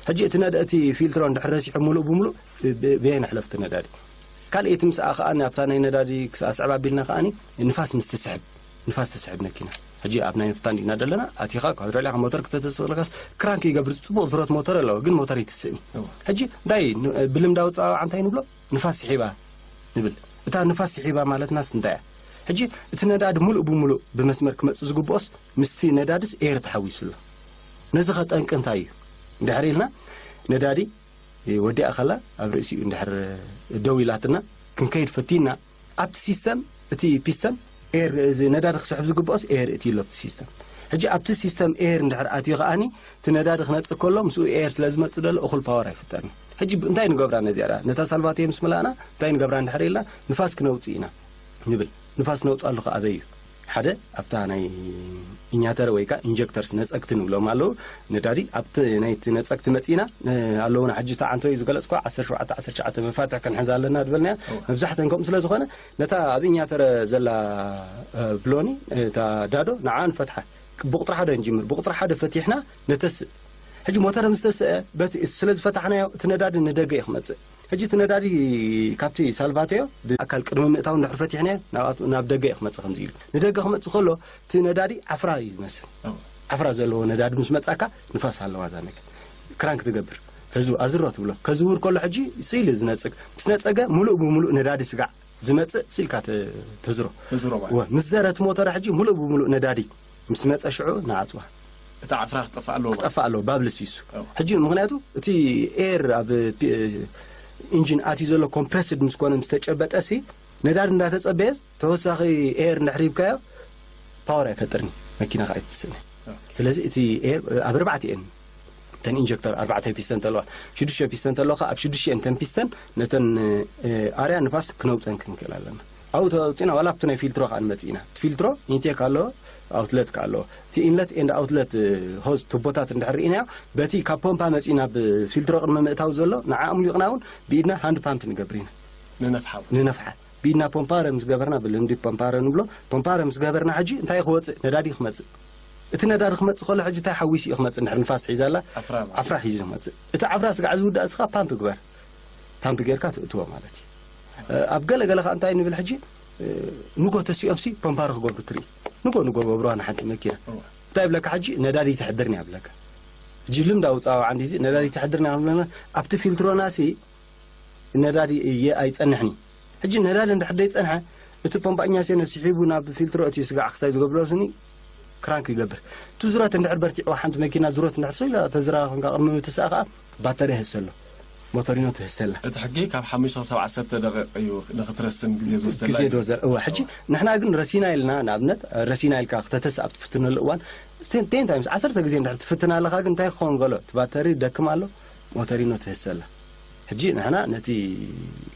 ሕጂ እቲ ነዳ-፣ እቲ ፊልትሮ እንድሕር ረሲሑ ምሉእ ብምሉእ ብ-፣ ብ-፣ ብየን ሕለፍቲ ነዳዲ። ካልእ እቲ ምስኣ ከኣ ኣብታ ናይ ነዳዲ ክስ-፣ ኣስዕብ ኣቢልና ከኣኒ ንፋስ ምስ ትስሕብ፣ ንፋስ ትስሕብ መኪና። ሕጂ ኣብ ናይ ንፍታ እንዲና ዘለና፣ ኣቲኻ ካብ ረሊኻ ሞተር ክተተስኽልካስ ክራንክ ይገብር፣ ጽቡቕ ዝረት ሞተር ኣለዎ፣ ግን ሞተር ይትስእኒ። እወ። ሕጂ እንታይ ን-፣ ብልምዳዊ ጸዋውዓ እንታይ ንብሎ? ንፋስ ስሒባ ንብል። እታ ንፋስ ስሒባ ማለትናስ እንታይ እያ? ሕጂ እቲ ነዳዲ ሙሉእ ብሙሉእ ብመስመር ክመጽእ ዝግብኦስ ምስቲ ነዳድስ ኤር ተሓዊሱ ኣሎ። ነዚ ኸ ጠንቂ እንታይ እዩ? እንድሕር ኢልና ነዳዲ ወዲኣ ከላ ኣብ ርእሲኡ እንድሕር ደው ኢላትና ክንከይድ ፈቲና ኣብቲ ሲስተም እቲ ፒስተን ኤር እዚ ነዳዲ ክስሕብ ዝግብኦስ ኤር እቲ ኣሎ ኣብቲ ሲስተም። ሕጂ ኣብቲ ሲስተም ኤር እንድሕር ኣትዩ ከኣኒ እቲ ነዳዲ ክነጽእ ከሎ ምስኡ ኤር ስለ ዝመጽእ ዘሎ እኹል ፓወር ኣይፍጠርን። ሕጂ ብ-፣ እንታይ ንገብራ ነዚኣ ደኣ? ነታ ሳልቫቴ ምስ መላእና እንታይ ንገብራ እንድሕር ኢልና ንፋስ ክነውጽእ ኢና ንብል። ንፋስ ነውጽኣሉ ከ ኣበይ እዩ? ሓደ ኣብታ ናይ ኢኛተር ወይ ከዓ ኢንጀክተርስ ነጸግቲ ንብሎም ኣለዉ። ነዳዲ ኣብቲ ናይቲ ነጸግቲ መጺእና፣ እ፣ ኣለዉና። ሕጂ እታ ዓንቶ እዩ ዝገለጽኳ ዓሰርተ ሸውዓተ ዓሰርተ ትሽዓተ መፋትሕ ክንሕዝ ኣለና ዝበልናያ። መብዛሕተን ከምኡ ስለ ዝኾነ ነታ ኣብ ኢኛተረ ዘላ፣ እ፣ ብሎኒ፣ እታ ዳዶ ንዓ ንፈትሓ። ብቁጥሪ ሓደ ንጅምር። ብቁጥሪ ሓደ ፈቲሕና ነተስእ። ሕጂ ሞተር ምስ ተስአ፣ በቲ ስለ ዝፈታሕናዮ እቲ ነዳዲ ንደገ እዩ ክመጽእ። ሕጂ እቲ ነዳዲ ካብቲ ሳልቫቴዮ ብኣካል ቅድሚ ምእታው እንድሕር ፈቲሕናዮ ናብ ኣት-፣ ናብ ደገ እዩ ክመጽእ ከምዚ ኢሉ። ንደገ ክመጽእ ከሎ እቲ ነዳዲ ዓፍራ እዩ ዝመስል። ዓፍራ ዘለዎ ነዳዲ ምስ መጻካ ንፋስ ኣለዋ እዛ ነገር። ክራንክ ትገብር። ተዝው-፣ ኣዝሮ ትብሎ። ከዝውር ከሎ ሕጂ ስኢሉ ዝነጽግ። ምስ ነጸገ ምሉእ ብምሉእ ነዳዲ ስጋዕ ዝመጽእ ስኢልካ ተ-፣ ተዝሮ። ተዝሮ ማለት። ወ-፣ ምስ ዘረ እቲ ሞተር ሕጂ ምሉእ ብምሉእ ነዳዲ ምስ መጸ ሽዑ ንዓጽዋ። እታ ዓፍራ ክጠፍእ ኣለዎ ማለት። ክጠፍእ ኣለዎ፣ ባብ ልሲሱ። እዎ። ሕጂ ምኽንያቱ እቲ ኤር ኣብ ፒ-፣ ኢንጂን ኣትዩ ዘሎ ኮምፕረስድ ምስ ኮነ ምስ ተጨበጠ ሲ ነዳዲ እንዳተጸበየስ ተወሳኺ ኤር እንድሕር ሂብካዮ ፓወር ኣይፈጥርን፣ መኪና ከዓ ኣይትስእን። ስለዚ እቲ ኤር ኣብ ኣርባዕተ እየን እተን ኢንጀክተር ኣርባዕተ ፒስተን ተለዋ፣ ሽዱሽተ ፒስተን ተለዋ፣ ኣብ ሽዱሽተ እተን ፒስተን ነተን፣ እ፣ ኣርያ ንፋስ ክነውፀን ክንክእል ኣለና። ኣብኡ ተውፂና ዋላ ኣብቲ ናይ ፊልትሮ ከዓ ንመፅእ ኢና። እቲ ፊልትሮ ኢንቴክ ኣለዎ፣ ኣውትለት ከዓ ኣለዎ። እቲ ኢንለት ኤንድ ኣውትለት፣ እ፣ ሆዝ ቱቦታት እንድሕር ርኢናዮ፣ በቲ ካብ ፖምፓ መፂእ ናብ ፊልትሮ ቅድሚ ምእታው ዘሎ ንዓ ኣምሊቕና እውን ብኢድና ሃንድ ፓምፕ ንገብር ኢና። ንነፍሓ እውን። ንነፍሓ። ብኢድና ፖምፓረ ምስ ገበርና፣ ብልምዲ ፖምፓረ ንብሎ፣ ፖምፓረ ምስ ገበርና ሕጂ እንታይ ክወፅእ? ነዳዲ ክመፅእ። እቲ ነዳዲ ክመፅእ ከሎ ሕጂ እንታይ ሓዊሱ እዩ ክመፅእ? እንድሕር ንፋስ ሒዛ ኣላ፣ ዓፍራ ማለት። ዓፍራ ሒዙ ክመፅእ። እቲ ዓፍራ ስጋዕ ዝውዳእ እስኻ ፓምፕ ግበር። ፓምፕ ጌርካ ትእትዎ ማለት እዩ። እ፣ ኣብ ገለ ገለ ከዓ እንታይ ንብል ሕጂ፣ እ፣ ንጎ ተሲኦም ሲ ፖምፓረ ክገብሩ ትርኢ። ንጎ ንጎ ገብሩዋ ንሓንቲ መኪና። እወ። እንታይ ይብለካ ሕጂ? ነዳዲ ተሕድርኒ ይብለካ። ሕጂ ልምዳዊ ጻውዓ እንዲዚ ነዳዲ ተሕድርኒ ይብለና። ኣብቲ ፊልትሮና ሲ ነዳዲ እየ ኣይጸንሕን እዩ። ሕጂ ነዳዲ እንድሕር ደይጸንሐ፣ እቲ ፖምፓኛ ሴ ነሲሒቡ ናብ ፊልትሮ እቲ ስጋዕ ክሳይ ዝገብሮ ስኒ ክራንክ ይገብር። እቲ ዙረት እንድሕር በርቲዕዋ ሓንቲ መኪና ዙረት እንድሕር ሰው ኢላ ተዝራ ኮንካ ቅድሚ ምትሳእ ከኣ ባተሪ ይህስ ኣሎ። ሞቶሪኖ ትህሰላ። እቲ ሕጊ ካብ ሓሙሽተ ክሳብ ዓሰርተ ደቂቕ እዩ ንክትረስን ግዜ ዝወስደላ ግዜ እዩ። ዶ ዘር እዋ ሕጂ ንሕና ግን ረሲና ኢልና ንኣብነት ረሲና ኢልካ ክተተስ ኣብ ትፍትነሉ እዋን ቴን ታይምስ ዓሰርተ ግዜ እንድሕር ትፍትና ኣለኻ ግን እንታይ ክኸውን ገሎ እቲ ባተሪ ደክም ኣሎ ሞተሪኖ ትህሰላ። ሕጂ ንሕና ነቲ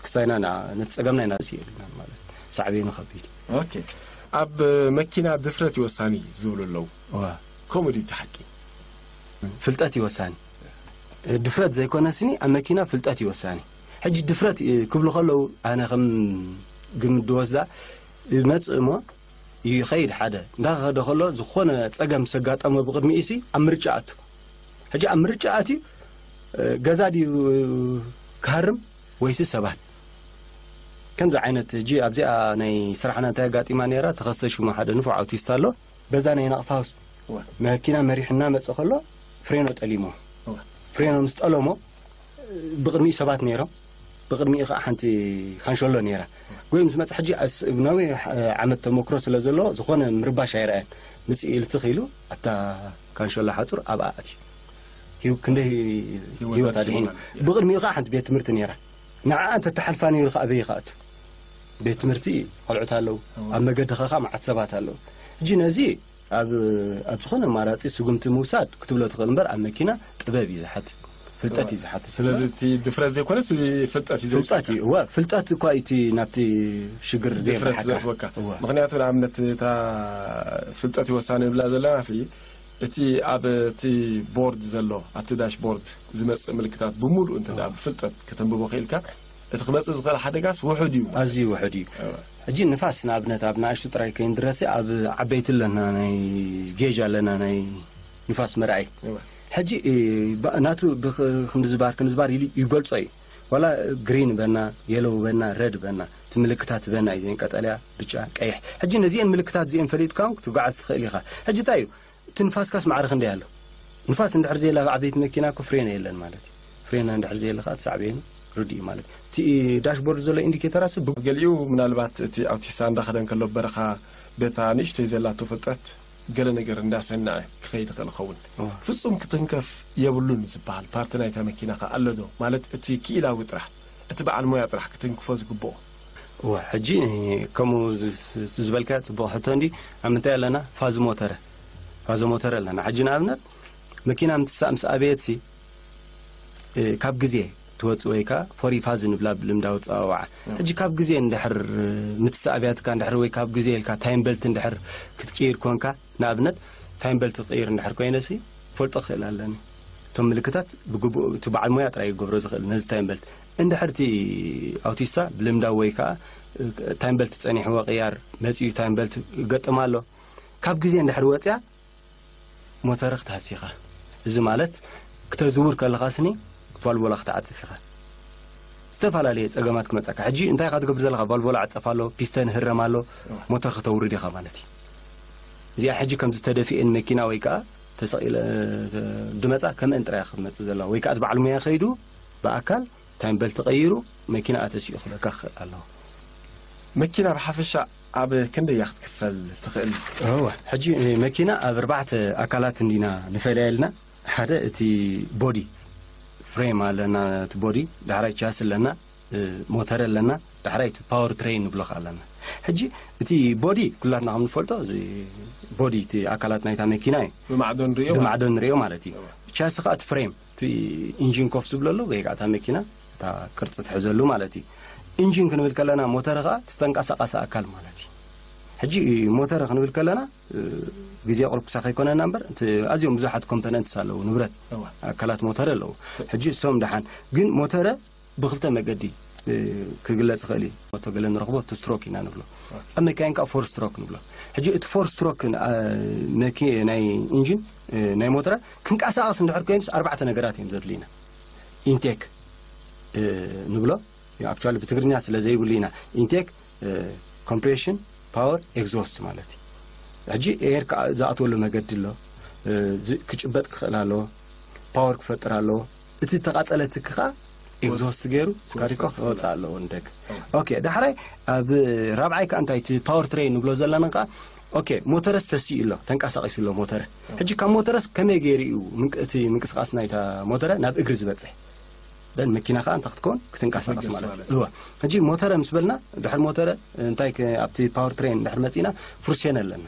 ክሳይና ና- ነቲ ጸገምና ኢና ርእሲ የብልና ማለት ሳዕቤኑ ከቢድ እዩ። ኦኬ። ኣብ መኪና ድፍረት ይወሳኒ ዝብሉ ኣለዉ። እዋ ከምኡ ድዩ እቲ ሓቂ? ፍልጠት ይወሳኒ። ድፍረት ዘይኮነ ስኒ ኣብ መኪና ፍልጠት ይወሳኒ። ሕጂ ድፍረት እ፣ ክብሉ ከለዉ ኣነ ከም ግምት ድወስዳ ይመጽእ እሞ ይኸይድ ሓደ እንዳኸደ ከሎ ዝኾነ ጸገም ሰጋጠሞ ብቕድሚኡ ሲ ኣብ ምርጫ ኣቱ። ሕጂ ኣብ ምርጫ ኣትዩ እ፣ ገዛ ድዩ ክሃርም ወይሲ ሰባት ከምዚ ዓይነት ሕጂ ኣብዚኣ ናይ ስራሕና እንታይ ኣጋጢማ ነይራ ተኸስተ ሽሙ ሓደ ንፉዕ ኣውቲስት ኣሎ በዛ ናይ ናቕፋ እዋ። መኪና መሪሕና መጽእ ከሎ ፍሬኖ ጠሊሞ እዋ። ፍሬኖ ምስ ጠለሞ ብቕድሚኡ ሰባት ነይሮም ብቕድሚኡ ከዓ ሓንቲ ካንሸሎ ነይራ ጎይ ምስ መጽ ሕጂ ኣስ- ነዊሕ ዓመት ተመክሮ ስለ ዘለዎ ዝኾነ ምርባሽ ኣይረኣየን ምጽእ ኢልትኽ ኢሉ ኣብታ ካንሸሎ ሓጹር ኣብኣ ኣትዩ ሂው ክንደይ ህይወት ህይወት ኣድሒኑ ኣድሒኑ ማለት እዩ። ብቕድሚኡ ከዓ ሓንቲ ቤት ትምህርቲ ነይራ ንዓ እንተ ተሓልፋ ነይሩ ከዓ ኣበይ ከኣቱ ቤት ትምህርቲ ቆልዑት ኣለዉ ኣብ መገዲ ኸኻ መዓት ሰባት ኣለዉ ሕጂ ነዚ ኣብ ኣብ ዝኾነ ኣማራፂ ስጉምቲ ምውሳድ ክትብሎ ትኽእል እምበር ኣብ መኪና ጥበብ እዩ ዝሓትት ፍልጠት እዩ ዝሓትት ስለዚ እቲ ድፍረት ዘይኮነስ ፍልጠት እዩ ፍልጠት እዩ እወ ፍልጠት እኳ እዩ እቲ ናብቲ ሽግር ድፍረት ዘይበሓካ ዘእትወካ እወ ምክንያቱ ንኣብነት እታ ፍልጠት ይወሳኒ ብላ ዘለና ሲ እቲ ኣብ እቲ ቦርድ ዘሎ ኣብቲ ዳሽ ቦርድ ዝመፅእ ምልክታት ብምሉእ እንተ ደኣ ብፍልጠት ከተንብቦ ክኢልካ እቲ ክመፅእ ዝኽእል ሓደጋስ ውሑድ እዩ ማለት ኣዝዩ ውሑድ እዩ እወ። ሕጂ ንፋስ ንኣብነት ኣብ ንኣሽቱ ጥራይ ከይንድረሲ ኣብ ዓበይቲ ኣለና ናይ ጌጅ ኣለና ናይ ንፋስ መርኣይ እወ። ሕጂ እ፣ ባ- ናቱ ብክ- ክንዝባር ክንዝባር ኢሉ ይገልጾ እዩ ዋላ ግሪን በና የለው በና ረድ በና እቲ ምልክታት በና እዩ ዘን ቀጠልያ ብጫ ቀይሕ ሕጂ ነዚአን ምልክታት እዚአን ፈሊጥካ እውን ክትጓዓዝ ትኽእል ኢኻ ሕጂ እንታይ እዩ እቲ ንፋስካስ ማዕረ ክንደይ ኣሎ ንፋስ እንድሕር ዘየላ ኣብ ዓበይቲ መኪና እኮ ፍሬና የለን ማለት እዩ ፍሬና እንድሕር ዘየለ ከዓ እቲ ሳዕቤኑ ርድእ እዩ ማለት እዩ እቲ ዳሽቦርድ ዘሎ ኢንዲኬተራስ ብ- ገሊኡ ምናልባት እቲ ኣውቲስታ እንዳኸደ እንከሎ በረኻ በታ ንእሽቶይ ዘላቶ ፍልጠት ገለ ነገር እንዳሰናዐ ክኸይድ ይኽእል ይኸውን እዋ። ፍጹም ክትንከፍ የብሉን ዝበሃል ፓርቲ ናይታ መኪና ከ ኣሎ ዶ ማለት እቲ ክኢላዊ ጥራሕ እቲ በዓል ሞያ ጥራሕ ክትንክፎ ዝግብኦ እዋ ሕጂ ከምኡ ዝ- ዝበልካዮ ፅቡቕ ሕቶ እንዲ ኣብ ምንታይ ኣለና ፋዝ ሞተረ ፋዝ ሞተረ ኣለና ሕጂ ንኣብነት መኪና ምትሳእ ምስ ኣበየት ሲ እ፣ ካብ ግዜ ትወፅእ ወይ ከዓ ፎሪ ፋዝ ንብላ ብልምዳዊ ፀዋውዓ ሕጂ ካብ ግዜ እንድሕር ምትሳእ ኣብያትካ እንድሕር ወይ ካብ ግዜ ኢልካ ታይም በልት እንድሕር ክትቅይር ኮንካ ንኣብነት ታይም በልት ክቅይር እንድሕር ኮይነሲ ፈልጦ ክኽእል ኣለኒ እቶም ምልክታት ብግቡእ እቲ በዓል ሞያ ጥራይ ክገብሮ ዝኽእል ነዚ ታይም በልት እንድሕር እቲ ኣውቲስታ ብልምዳዊ ወይ ከዓ እ፣ ታይም በልት ፀኒሕዎ ቅያር መፅኡ ታይም በልት ይገጥም ኣሎ ካብ ግዜ እንድሕር ወፅያ ሞተረ ክትሃሲ ኢኻ እዚ ማለት ክተዝውር ከለኻ ስኒ ቫልቮላ ክትዓፅፍ ኢኻ ዝተፈላለየ ፀገማት ክመፀካ ሕጂ እንታይ ኢኻ ትገብር ዘለኻ ቫልቮላ ዓፀፍ ኣሎ ፒስተን ህረም ኣሎ ሞተር ከተውርድ ኢኻ ማለት እዩ እዚኣ ሕጂ ከምዚ ተደፊኤን መኪና ወይ ከዓ ተሰቂለ ድመፃ ከምአን ጥራይ ክትመፅእ ዘለዋ ወይ ከዓ በዓል ሙያ ከይዱ ብኣካል ታይም በልት ቀይሩ መኪና ኣተሲኡ ክበካ ክኽእል ኣለዎ መኪና ብሓፈሻ ኣብ ክንደያ ክትክፈል ትኽእል እወ ሕጂ መኪና ኣብ ኣርባዕተ ኣካላት እንዲና ንፈልያ ኢልና ሓደ እቲ ቦዲ ፍሬም ኣለና እቲ ቦዲ ዳሕራይ ቻስ ኣለና እ፣ ሞተር ኣለና ዳሕራይ እቲ ፓወር ትሬን ንብሎ ከ ኣለና ሕጂ እቲ ቦዲ ኩላትና ከም ንፈልጦ እዚ ቦዲ እቲ ኣካላት ናይታ መኪና እዩ ብማዕዶ ንሪኦ ብማዕዶ ንሪኦ ማለት እዩ ቻስ ከዓ እቲ ፍሬም እቲ ኢንጂን ኮፍ ዝብሎ ኣሎ ወይ ከዓ እታ መኪና እታ ቅርፂ ትሕዘሉ ማለት እዩ ኢንጂን ክንብል ከለና ሞተር ከዓ እቲ ተንቀሳቃሲ ኣካል ማለት እዩ ሕጂ ሞተር ክንብል ከለና እ፣ ግዜ ቁርብ ክሳኸ ይኮነና እምበር እቲ ኣዝዮም ብዙሓት ኮምፖነንትስ ኣለዉ ንብረት እዋ። ኣካላት ሞተር ኣለዉ ሕጂ እሶም ደሓን ግን ሞተረ ብክልተ መገዲ እ፣ ክግለጽ ይኽእል እዩ ሞቶ ገለ ንረኽቦ ቱ ስትሮክ ኢና ንብሎ ኣብ መካይን ከዓ ፎር ስትሮክ ንብሎ ሕጂ እቲ ፎር ስትሮክ እ፣ መኪ ናይ ኢንጂን እ፣ ናይ ሞተረ ክንቀሳቐስ እንድሕር ኮይኑስ ኣርባዕተ ነገራት እዮም ዘድልዩና ኢንቴክ እ፣ ንብሎ ኣክቹዋሊ ብትግርኛ ስለ ዘይብሉ ኢና ኢንቴክ ኮምፕሬሽን ፓወር ኤግዞስት ማለት እዩ ሕጂ ኤር ከዓ ዝኣትወሉ መገዲ ኣሎ እ፣ ዝ- ክጭበጥ ክኽእል ኣለዎ ፓወር ክፈጥር ኣለዎ እቲ ተቃፀለ ትኪ ከዓ ኤግዞስት ገይሩ ስካሪኮ ክወፅእ ኣለዎ ንደገ ኦኬ ዳሕራይ ኣብ ራብዓይ ከዓ እንታይ እቲ ፓወር ትሬን ንብሎ ዘለና ከዓ ኦኬ ሞተረስ ተሲኡ ኣሎ ተንቀሳቂሱ ኣሎ ሞተረ ሕጂ ካብ ሞተረስ ከመይ ገይሩ እዩ ምንቅ- እቲ ምንቅስቃስ ናይታ ሞተረ ናብ እግሪ ዝበፅሕ ዘን መኪና ከዓ እንታይ ክትከውን ክትንቀሳቀስ ማለት እዩ። እዋ፣ ሕጂ ሞተረ ምስ በልና፣ ድሕሪ ሞተረ እንታይ ክ- ኣብቲ ፓወር ትሬን ድሕሪ መፂና፣ ፍሩሴነ ኣለና።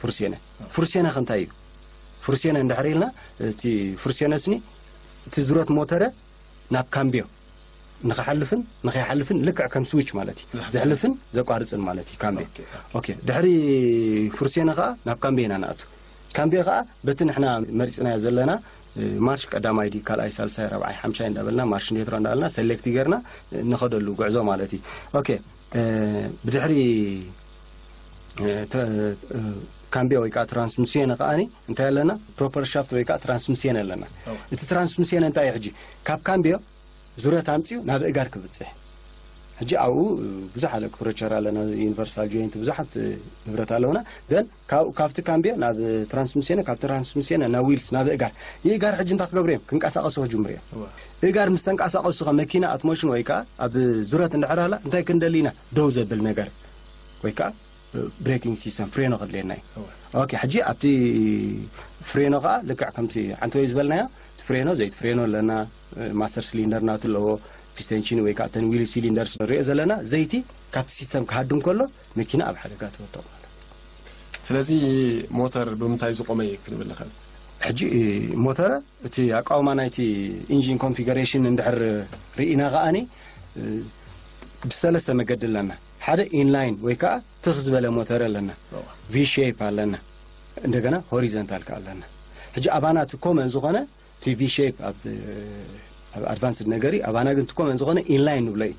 ፍሩሴነ ፍሩሴነ ከምታይ እዩ? ፍሩሴነ እንድሕር ኢልና፣ እቲ ፍሩሴነ ስኒ እቲ ዝረት ሞተረ ናብ ካምቢዮ ንክሓልፍን ንከይሓልፍን ልክዕ ከም ስዊች ማለት እዩ። ዘሕልፍን ዘቋርፅን ማለት እዩ ካምቢዮ። ኦኬ። ድሕሪ ፍሩሴነ ከዓ ናብ ካምቢዮ ኢና ንኣቱ። ካምቢዮ ከዓ በቲ ንሕና መሪፅናዮ ዘለና ማርሽ ቀዳማይ ድዩ ካልኣይ ሳልሳይ ራብዓይ ሓምሻይ እንዳበልና ማርሽ ኔትሮ እንዳበልና ሰሌክት ገርና ንኸደሉ ጉዕዞ ማለት እዩ። ኦኬ። ብድሕሪ ካምቢዮ ወይ ከዓ ትራንስሚሲዮን ከዓኒ እንታይ ኣለና? ፕሮፐር ሻፍት ወይ ከዓ ትራንስሚሲዮን ኣለና። እቲ ትራንስሚሲዮን እንታይ እዩ? ሕጂ ካብ ካምቢዮ ዙረት ኣምፅኡ ናብ እጋር ክብፅሕ። ሕጂ ኣብኡ ብዙሕ ኣለ ክሮቸር ኣለና፣ ዩኒቨርሳል ጆይንት፣ ብዙሓት ንብረት ኣለውና። ግን ካብቲ ካምቢዮ ናብ ትራንስሚሲዮን፣ ካብ ትራንስሚሲዮን ናብ ዊልስ ናብ እጋር፣ ይእጋር ሕጂ እንታይ ክገብሩ እዮም? ክንቀሳቀሱ ክጅምሩ እዮም። እጋር ምስ ተንቀሳቀሱ ከ መኪና ኣት ሞሽን ወይ ከዓ ኣብ ዙረት እንድሕር ኣላ እንታይ ክንደሊ ኢና? ደው ዘብል ነገር ወይ ከዓ ብሬኪንግ ሲስተም ፍሬኖ ከድልየና እዩ። ኦኬ፣ ሕጂ ኣብቲ ፍሬኖ ከዓ ልክዕ ከምቲ ዓንተወይ ዝበልናዮ፣ እቲ ፍሬኖ፣ ዘይቲ ፍሬኖ ኣለና፣ ማስተር ሲሊንደር ናቱ ኣለዎ፣ ፒስተንቺን ወይ ከዓ ተን ዊል ሲሊንደርስ ንሪኦ ዘለና ዘይቲ ካብቲ ሲስተም ክሃድም ከሎ መኪና ኣብ ሓደጋ ትወድቕ ማለት። ስለዚ ሞተር ብምንታይ ዝቆመ እዩ ክንብል ንኽእል? ሕጂ ሞተረ እቲ ኣቃውማ ናይቲ ኢንጂን ኮንፊገሬሽን እንድሕር ርኢና ከዓኒ ብሰለስተ መገዲ ኣለና። ሓደ ኢንላይን ወይ ከዓ ትኽ ዝበለ ሞተር ኣለና፣ ቪ ሼፕ ኣለና፣ እንደገና ሆሪዘንታል ከ ኣለና። ሕጂ ኣባና እቲ ኮመን ዝኾነ እቲ ቪ ሼፕ ኣብ ኣድቫንስድ ነገር እዩ። ኣባና ግን እቲ ኮመን ዝኾነ ኢንላይን ንብሎ እዩ።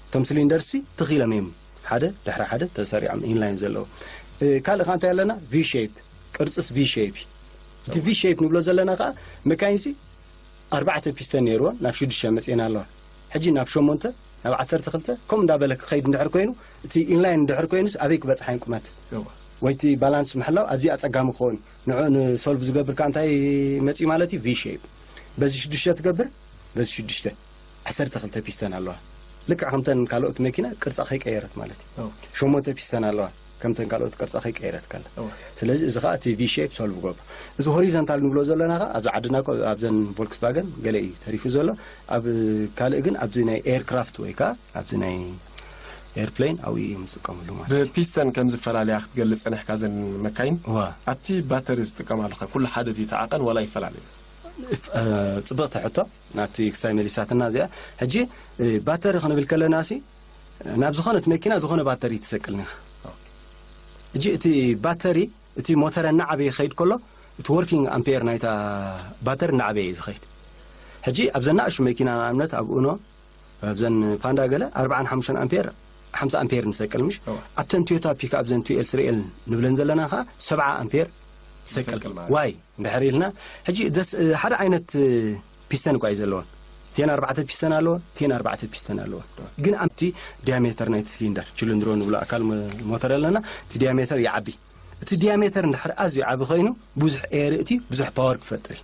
እቶም ሲሊንደርሲ ትኽ ኢሎም እዮም ሓደ ድሕሪ ሓደ ተሰሪዖም ኢንላይን ዘለዎ። ካልእ ከ እንታይ ኣለና? ቪ ሼፕ፣ ቅርፅስ ቪ ሼፕ እዩ። እቲ ቪ ሼፕ ንብሎ ዘለና ከዓ መካይንሲ ኣርባዕተ ፒስተን ነይርዎ ናብ ሽዱሽተ መፅኤን ኣለዋ። ሕጂ ናብ ሸሞንተ ናብ ዓሰርተ ክልተ ከምኡ እንዳበለ ክኸይድ እንድሕር ኮይኑ፣ እቲ ኢንላይን እንድሕር ኮይኑስ ኣበይ ክበፅሓ ቁመት ወይ እቲ ባላንስ ምሕላው ኣዝዩ ኣፀጋሚ ክኸውን። ንዑ ንሶልቭ ዝገብር ከዓ እንታይ መፅዩ ማለት እዩ? ቪ ሼፕ። በዚ ሽዱሽተ ትገብር፣ በዚ ሽዱሽተ ዓሰርተ ክልተ ፒስተን ኣለዋ። ልክዕ ከምተን ካልኦት መኪና ቅርፃ ከይቀየረት ማለት እዩ። ሸሞንተ ፒስተን ኣለዋ፣ ከምተን ካልኦት ቅርፃ ከይቀየረት ከላ። ስለዚ እዚ ከዓ እቲ ቪ ሼፕ ሶልቭ ገብሮ። እዚ ሆሪዘንታል ንብሎ ዘለና ከዓ ኣብዚ ዓድና እኮ ኣብዘን ቮልክስቫገን ገለ እዩ ተሪፉ ዘሎ። ኣብ ካልእ ግን ኣብዚ ናይ ኤርክራፍት ወይ ከዓ ኣብዚ ናይ ኤርፕሌን ኣብኡ እዮም ዝጥቀምሉ ማለት እዩ። ብፒስተን ከም ዝፈላለያ ክትገልጽ ጸኒሕካ ዘን መካይን፣ እዋ። ኣብቲ ባተሪ ዝጥቀማሉ ከ ኩሉ ሓደ ድዩ እቲ ዓቐን ዋላ ይፈላለ? ጽብቕቲ ሕቶ፣ ናብቲ ክሳይ መሊሳትና እዚኣ። ሕጂ ባተሪ ክንብል ከለና ሲ ናብ ዝኾነት መኪና ዝኾነ ባተሪ ትሰቅል ኢኻ። ሕጂ እቲ ባተሪ እቲ ሞተር እናዓበየ ክኸይድ ከሎ እቲ ወርኪንግ ኣምፔር ናይታ ባተሪ እናዓበየ እዩ ዝኸይድ። ሕጂ ኣብዘን ናእሹ መኪና ንኣብነት ኣብ ኡኖ ኣብዘን ፓንዳ ገለ ኣርባዓን ሓሙሽተን ኣምፔር ሓምሳ ኣምፔር ንሰቅል ምሽ። ኣብተን ቶዮታ ፒክ ኣፕ ዘን ቱ ኤል ስሪ ኤል ንብለን ዘለና ከዓ ሰብዓ ኣምፔር ትሰቅል። ዋይ እንድሕር ኢልና ሕጂ ሓደ ዓይነት ፒስተን እኳ እዩ ዘለዎን፣ እቲን ኣርባዕተ ፒስተን ኣለዎን፣ እቲን ኣርባዕተ ፒስተን ኣለዎን። ግን ኣብቲ ዲያሜተር ናይቲ ሲሊንደር ችልንድሮ ንብሎ ኣካል ሞተር ኣለና፣ እቲ ዲያሜተር ይዓቢ። እቲ ዲያሜተር እንድሕር ኣዝዩ ዓቢ ኮይኑ ብዙሕ ኤር እቲ ብዙሕ ፓወር ክፈጥር እዩ።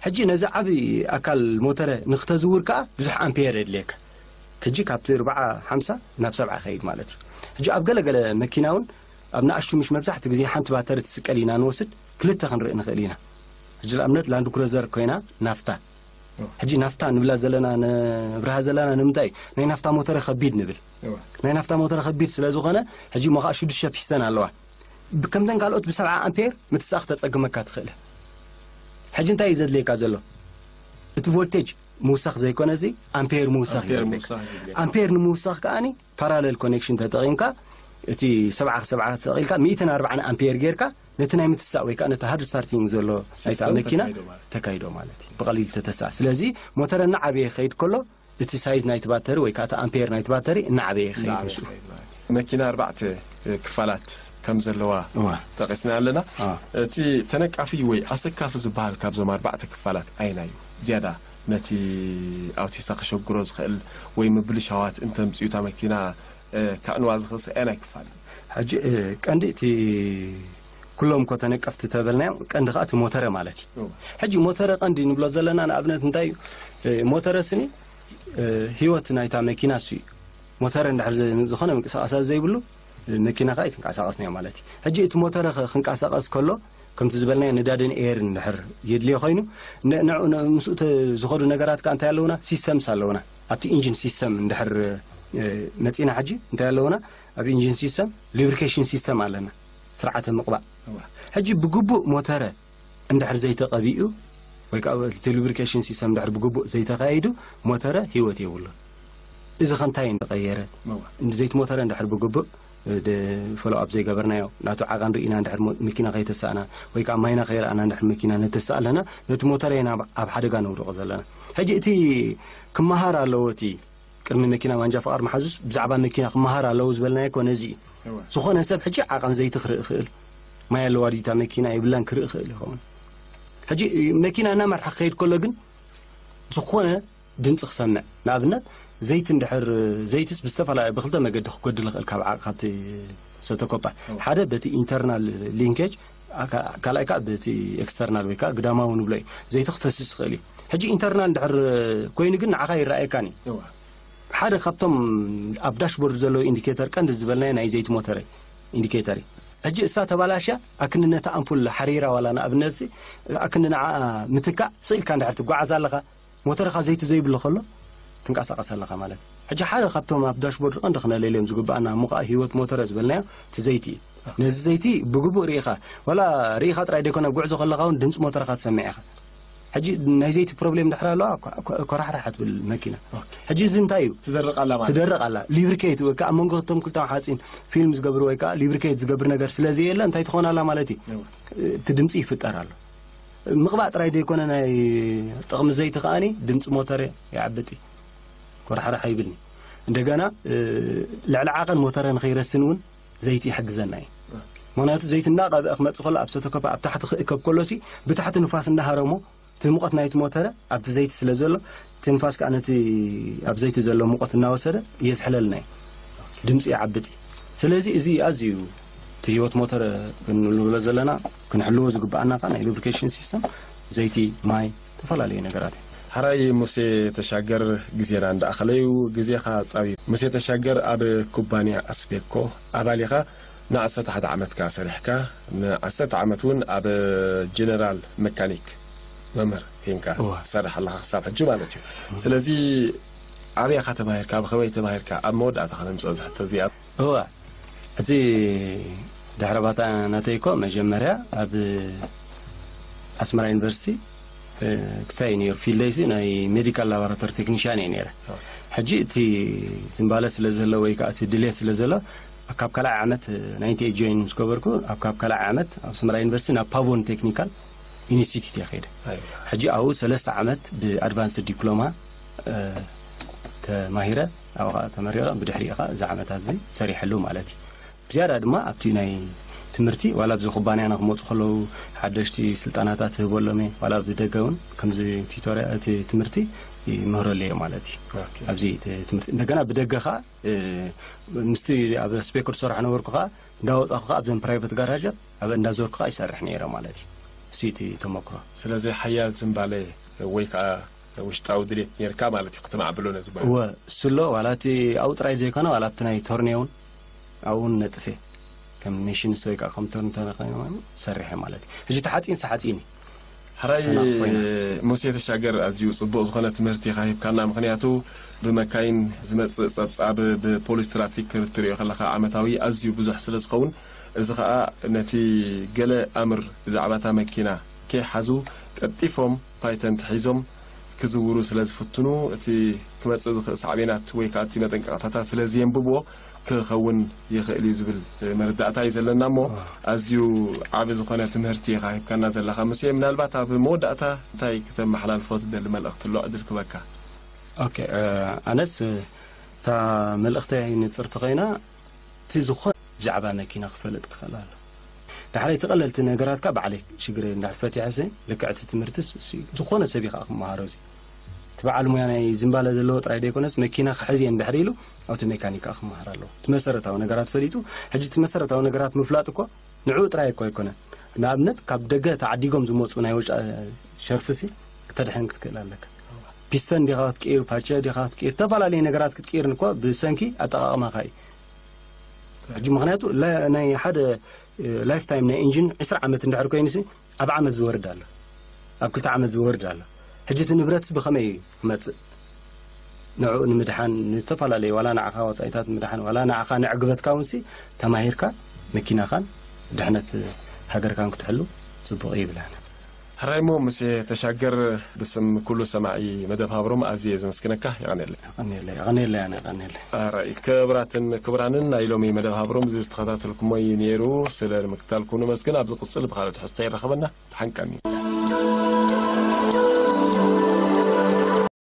ሕጂ ነዚ ዓቢ ኣካል ሞተረ ንክተዝውር ከዓ ብዙሕ ኣምፔር የድልየካ። ሕጂ ካብቲ ኣርባዓ ሓምሳ ናብ ሰብዓ ይኸይድ ማለት እዩ። ሕጂ ኣብ ገለገለ መኪና እውን ኣብ ንኣሽቱ ምሽ መብዛሕትኡ ግዜ ሓንቲ ባተሪ ትስቀል ኢና ንወስድ፣ ክልተ ክንርኢ ንኽእል ኢና። ሕጂ ንኣብነት ላንድ ክሩዘር ኮይና ናፍታ፣ ሕጂ ናፍታ ንብላ ዘለና ንብርሃ ዘለና ንምንታይ እዩ? ናይ ናፍታ ሞተረ ከቢድ ንብል። ናይ ናፍታ ሞተረ ከቢድ ስለ ዝኾነ ሕጂ ሞ ከዓ ሽዱሽተ ፒስተን ኣለዋ። ከምተን ካልኦት ብሰብዓ ኣምፔር ምትሳእ ክተፀግመካ ትኽእል። ሕጂ እንታይ እዩ ዘድልየካ ዘሎ? እቲ ቮልቴጅ ምውሳኽ ዘይኮነ እዚ ኣምፔር ምውሳኽ ኣምፔር ይፈልግ። ምውሳኽ ዝብል። ኣምፔር ንምውሳኽ ከኣኒ ፓራሌል ኮኔክሽን ተጠቒምካ እቲ ሰብዓ ሰብዓ ሰቂልካ ሚእትን ኣርባዓን ኣምፔር ጌርካ ነቲ ናይ ምትሳእ ወይ ከዓ ነቲ ሃርድ ስታርቲንግ ዘሎ ናይታ ሲስተም መኪና ተካይዶ ማለት። ተካይዶ ማለት እዩ። ብቐሊል ተተሳ ስለዚ ሞተር እናዓበየ ክኸይድ ከሎ እቲ ሳይዝ ናይቲ ባተሪ ወይ ከዓ እቲ ኣምፔር ናይቲ ባተሪ እናዓበየ ይኸይድ ምስኡ። መኪና ኣርባዕተ ክፋላት ከም ዘለዋ እዋ። ጠቂስና ኣለና። አ። እቲ ተነቃፊ ወይ ኣሰካፊ ዝበሃል ካብዞም ኣርባዕተ ክፋላት ኣየናይ እዩ ዝያዳ ነቲ ኣውቲስታ ከሸግሮ ዝኽእል ወይ ምብልሻዋት እንተምፅኡ እታ መኪና ከዕንዋ ዝኽእል ኣየናይ ክፋል እዩ? ሕጂ ቀንዲ እቲ ኩሎም እኮ ተነቀፍቲ ተበልናዮም ቀንዲ ከዓ እቲ ሞተረ ማለት እዩ። ሕጂ ሞተረ ቀንዲ ንብሎ ዘለና ንኣብነት እንታይ እዩ? ሞተረ ስኒ ህይወት ናይታ መኪና እሱ እዩ። ሞተረ እንድሕር ዝኾነ ምንቅስቃሳት ዘይብሉ መኪና ከዓ ይትንቀሳቀስና ማለት እዩ። ሕጂ እቲ ሞተረ ክንቀሳቀስ ከሎ ከምቲ ዝበልናዮ ነዳድን ኤርን እንድሕር የድልዮ ኮይኑ፣ ን- ንዕኡ ን- ምስኡ ተ- ዝኸዱ ነገራት ከኣ እንታይ ኣለውና? ሲስተምስ ኣለውና። ኣብቲ ኢንጂን ሲስተም እንድሕር እ፣ መጺና ሕጂ እንታይ ኣለውና? ኣብ ኢንጂን ሲስተም ሉብሪኬሽን ሲስተም ኣለና፣ ስርዓተ ምቕባእ። ሕጂ ብግቡእ ሞተረ እንድሕር ዘይተቐቢኡ ወይ ከዓ እቲ ሉብሪኬሽን ሲስተም እንድሕር ብግቡእ ዘይተኻይዱ፣ ሞተረ ህይወት የብሉን። እዚ ከ እንታይ እንተቐየረ? እንዲ ዘይት ሞተረ እንድሕር ብግቡእ ፎሎ ኣብ ዘይገበርናዮ፣ ናቱ ዓቐን ርኢና እንድሕር ሞ- መኪና ከይተሳእና ወይ ከዓ ማይና ከይረኣና እንድሕር መኪና ነተሳእ ኣለና፣ ነቲ ሞተር ኢና ኣብ- ኣብ ሓደጋ ነውድቆ ዘለና። ሕጂ እቲ ክመሃር ኣለዎ፣ እቲ ቅድሚ መኪና ማንጃ ፍቓድ መሓዙስ ብዛዕባ መኪና ክመሃር ኣለዎ ዝበልናዮ እኮ ነዚ እዩ። ዝኾነ ሰብ ሕጂ ዓቐን ዘይቲ ክርኢ ይኽእል፣ ማይ ኣለዋ ድዩ እታ መኪና የብላን ክርኢ ይኽእል ይኸውን። ሕጂ መኪና እናመርሓ ክኸይድ ከሎ ግን ዝኾነ ድምፂ ክሰምዕ፣ ንኣብነት፣ ዘይቲ እንድሕር ዘይትስ ብዝተፈላለዩ ብክልተ መገዲ ክጎድል ይኽእል ካብ ዓ- ካብቲ ሰተኮፓ። ሓደ በቲ ኢንተርናል ሊንኬጅ፣ ካልኣይ ከዓ በቲ ኤክስተርናል ወይ ከዓ ግዳማዊ ንብሎ እዩ። ዘይቲ ክፈስስ ይኽእል እዩ። ሕጂ ኢንተርናል እንድሕር ኮይኑ ግን ንዓኻ ይረኣየካን እዩ። ሓደ ካብቶም ኣብ ዳሽቦርድ ዘለዉ ኢንዲኬተር ቀንዲ ዝበልናዮ ናይ ዘይቲ ሞተር ኢንዲኬተር እዩ። ሕጂ እሳ ተባላሽያ ኣክንነታ ኣምፑል ሓሪራ ዋላ ንኣብነት ኣክንንዓ ምትካእ ስኢልካ እንድሕር ትጓዓዝ ኣለኻ፣ ሞተርኻ ዘይቲ ዘይብሉ ከሎ ትንቀሳቐስ ኣለኻ ማለት እዩ። ሕጂ ሓደ ካብቶም ኣብ ዳሽቦርድ ቀንዲ ክነለልዮም ዝግባኣና ሙቐ ህይወት ሞተረ ዝበልናዮ እቲ ዘይቲ እዩ። ነዚ ዘይቲ ብግቡእ ርኢኻ፣ ዋላ ርኢኻ ጥራይ ደይኮነ ኣብ ጉዕዞ ከለኻ እውን ድምፂ ሞተርኻ ትሰምዕ ኢኻ። ሕጂ ናይ ዘይቲ ፕሮብሌም ድሕር ኣለዋ ኮ- ኮ- ኮራሕራሕ ትብል መኪና። ሕጂ እዚ እንታይ እዩ? ትደርቕ ኣላ ማለት ትደርቕ ኣላ። ሊብሪኬት ወይ ከዓ ኣብ መንጎ እቶም ክልተ ሓፂን ፊልም ዝገብር ወይ ከዓ ሊብሪኬት ዝገብር ነገር ስለ ዘየለ እንታይ ትኾን ኣላ ማለት እዩ? እቲ ድምፂ ይፍጠር ኣሎ። ምቕባእ ጥራይ ዘይኮነ ናይ ጥቕሚ ዘይቲ ከኣኒ ድምፂ ሞተር ይዓብጥ እዩ። ኮራሕራሕ ይብልኒ። እንደገና ልዕሊ ዓቐን ሞተረ ንኸይረስን እውን ዘይቲ ይሕግዘና እዩ። ምክንያቱ ዘይቲ እናቐብአ ክመፅእ ከሎ ኣብ ሰተኮፓ ኣብ ታሕቲ ክእከብ ከሎ ሲ ብታሕቲ ንፋስ እንዳሃረሞ እቲ ሙቐት ናይቲ ሞተረ ኣብቲ ዘይቲ ስለ ዘሎ እቲ ንፋስ ከዓ ነቲ ኣብ ዘይቲ ዘሎ ሙቐት እናወሰደ የዝሕለልና እዩ። ድምፂ ይዓብጥ እዩ። ስለዚ እዚ ኣዝዩ እቲ ህይወት ሞተር ክንብሎ ዘለና ክንሕልዎ ዝግባኣና ከዓ ናይ ሉብሪኬሽን ሲስተም ዘይቲ፣ ማይ፣ ዝተፈላለዩ ነገራት እዩ። ሓራይ ሙሴ ተሻገር ግዜና እንዳኣኸለዩ ግዜኻ ጻብዩ። ሙሴ ተሻገር ኣብ ኩባንያ ኣስቤኮ ኣባል ኢኻ። ንዓሰርተ ሓደ ዓመት ከኣ ሰሪሕካ፣ ንዓሰርተ ዓመት እውን ኣብ ጀነራል መካኒክ መምህር ኮይንካ እዋ። ትሰርሕ ኣለኻ ክሳብ ሕጂ ማለት እዩ። ስለዚ ኣበይ ኢኻ ተማሂርካ? ብኸመይ ተማሂርካ? ኣብ መወዳእታ ከነምጽኦ ዝሕቶ እዚኣ። እዋ፣ እቲ ድሕረ ባታ ናተይ እኮ መጀመርያ ኣብ ኣስመራ ዩኒቨርሲቲ፣ እ፣ ክሳይ ነይሩ ፊልደይሲ ናይ ሜዲካል ላቦራቶሪ ቴክኒሽያን እየ ነይረ። ሕጂ እቲ ዝምባለ ስለ ዘሎ ወይ ከዓ እቲ ድሌት ስለ ዘሎ ካብ ካልኣይ ዓመት ናይንቲ ኤይት ጆይን ምስ ገበርኩ ኣብ ካብ ካልኣይ ዓመት ኣብ ኣስመራ ዩኒቨርሲቲ ናብ ፓቮን ቴክኒካል ኢንስቲትዩት እየ ከይደ። ሕጂ ኣብኡ ሰለስተ ዓመት ብኣድቫንስድ ዲፕሎማ፣ እ፣ ተማሂረ ኣብኡ ከዓ ተመሪቐ ብድሕሪኡ ከዓ እዚ ዓመታት እዚ ሰሪሐሉ ማለት እዩ። ብዝያዳ ድማ ኣብቲ ናይ ትምህርቲ ዋላ ኣብዚ ኩባንያና ክመፁ ከለዉ ሓደሽቲ ስልጠናታት ህበሎም እየ። ዋላ ብደገ እውን ከምዚ ቲቶርያ እቲ ትምህርቲ ይምህረሉ እየ ማለት እዩ። ኦኬ። ኣብዚ እቲ ትምህርቲ እንደገና ብደገ ከዓ፣ እ፣ ምስቲ ኣብ ስፔክር ዝሰርሖ ነበርኩ ከዓ እንዳወፃኹ ከዓ ኣብዘን ፕራይቨት ጋራጃት ኣብ እንዳዞርኩ ከዓ ይሰርሕ ነይረ ማለት እዩ። እሱ እቲ ተመክሮ። ስለዚ ሓያል ዝንባለ ወይ ከዓ ውሽጣዊ ድሌት ነርካ ማለት እዩ፣ ክትማዕብሎ ነዚ ማለት። እወ፣ እሱ ኣሎ። ዋላ እቲ ኣብኡ ጥራይ ዘይኮነ ዋላ ኣብቲ ናይ ቶርኔ እውን ኣብኡ እውን ነጥፌ ከም ሜሽንስ ወይ ከዓ ከም ቶርኔ ተነኸ ሰሪሐ ማለት እዩ። ሕጂ እቲ ሓፂን ሓፂን እዩ። ሕራይ ተናቕፎ ኢና። ሙሴ ተሻገር፣ ኣዝዩ ጽቡቕ ዝኾነ ትምህርቲ ኢኻ ሂብካና። ምኽንያቱ ብመካይን ዝመጽእ ጸብጻብ ብፖሊስ ትራፊክ ክትሪኦ ከለኻ ዓመታዊ ኣዝዩ ብዙሕ ስለ ዝኸውን፣ እዚ ኸኣ ነቲ ገለ ኣምር ብዛዕባ እታ መኪና ከይሓዙ ቀልጢፎም ፓይተንት ሒዞም ክዝውሩ ስለ ዝፍትኑ፣ እቲ ክመጽእ ዝኽእል ሳዕቤናት ወይ ከኣ እቲ መጠንቀቕታታት ስለ ዘየንብብዎ ክኸውን ይኽእል እዩ ዝብል መረዳእታ እዩ ዘለና እሞ፣ ኣዝዩ ዓቢ ዝኾነ ትምህርቲ ኢኻ ሂብካና ዘለኻ። ሙሴ፣ ምናልባት ኣብ መወዳእታ እንታይ ክተመሓላልፎ ትደሊ መልእኽቲ ኣሎ? ዕድል ክበካ። ኦኬ፣ እ፣ ኣነስ እታ መልእኽተይ ንጽርቲ ኮይና፣ እቲ ዝኾነ ብዛዕባ መኪና ክፈልጥ ክኽእል ኣሎ። ዳሕራይ እቲ ቀለልቲ ነገራትካ ባዕለይ ሽግረ እንድሕር ፈቲሐ፣ ልክዕ እቲ ትምህርትስ እሱ እዩ። ዝኾነ ሰብ እዩ ከዓ ክመሃሮ እዚ። እቲ በዓል ሞያ ናይ ዝምባለ ዘለዎ ጥራይ ዘይኮነስ፣ መኪና ክሕዝ እየ እንድሕር ኢሉ፣ ኣውቶ ሜካኒክ ከዓ ክመሃር ኣለዎ። እቲ መሰረታዊ ነገራት ፈሊጡ፣ ሕጂ እቲ መሰረታዊ ነገራት ምፍላጥ እኮ ንዕኡ ጥራይ እኮ ኣይኮነን። ንኣብነት፣ ካብ ደገ ተዓዲጎም ዝመፁ ናይ ወጫ ሸርፍሲ ክተድሕን ክትክእል ኣለካ። ፒስተን ዲኻ ክትቅይር፣ ፓቸ ዲኻ ክትቅይር፣ ዝተፈላለዩ ነገራት ክትቅይር እኮ ብሰንኪ ኣጠቓቕማኻ እዩ። ሕጂ ምኽንያቱ ለ-፣ ናይ ሓደ ላይፍ ታይም ናይ ኢንጂን ዕስራ ዓመት እንድሕር ኮይኑሲ ኣብ ዓመት ዝወርድ ኣሎ፣ ኣብ ክልተ ዓመት ዝወርድ ኣሎ። ሕጂ እቲ ንብረት ብኸመይ እዩ ክመጽእ? ንዕኡ ንምድሓን፣ ንዝተፈላለዩ ዋላ ንዓኻ ወጻኢታት ምድሓን ዋላ ንዓኻ ንዕግበትካ እውን ሲ ተማሂርካ መኪናኻን ድሕነት ሃገርካን ክትሕሉ ጽቡቕ እዩ ይብል ኣነ። ሕራይሞ፣ ምስ ተሻገር፣ ብስም ኩሉ ሰማዒ መደብ ሃብሮም ኣዝየ ዘመስግነካ። የቐንየለይ። ቀኒለይ ቀኒለይ ኣነ ቀኒለይ። ኣራይ ክብራትን ክብራንን፣ ናይ ሎሚ መደብ ሃብሮም እዚ ዝተኸታተልኩሞ እዩ ነይሩ። ስለ ምክታልኩም ነመስግን። ኣብ ዝቕጽል ብኻልእ ትሕዝቶ ይራኸበና። ተሓንቀኒ።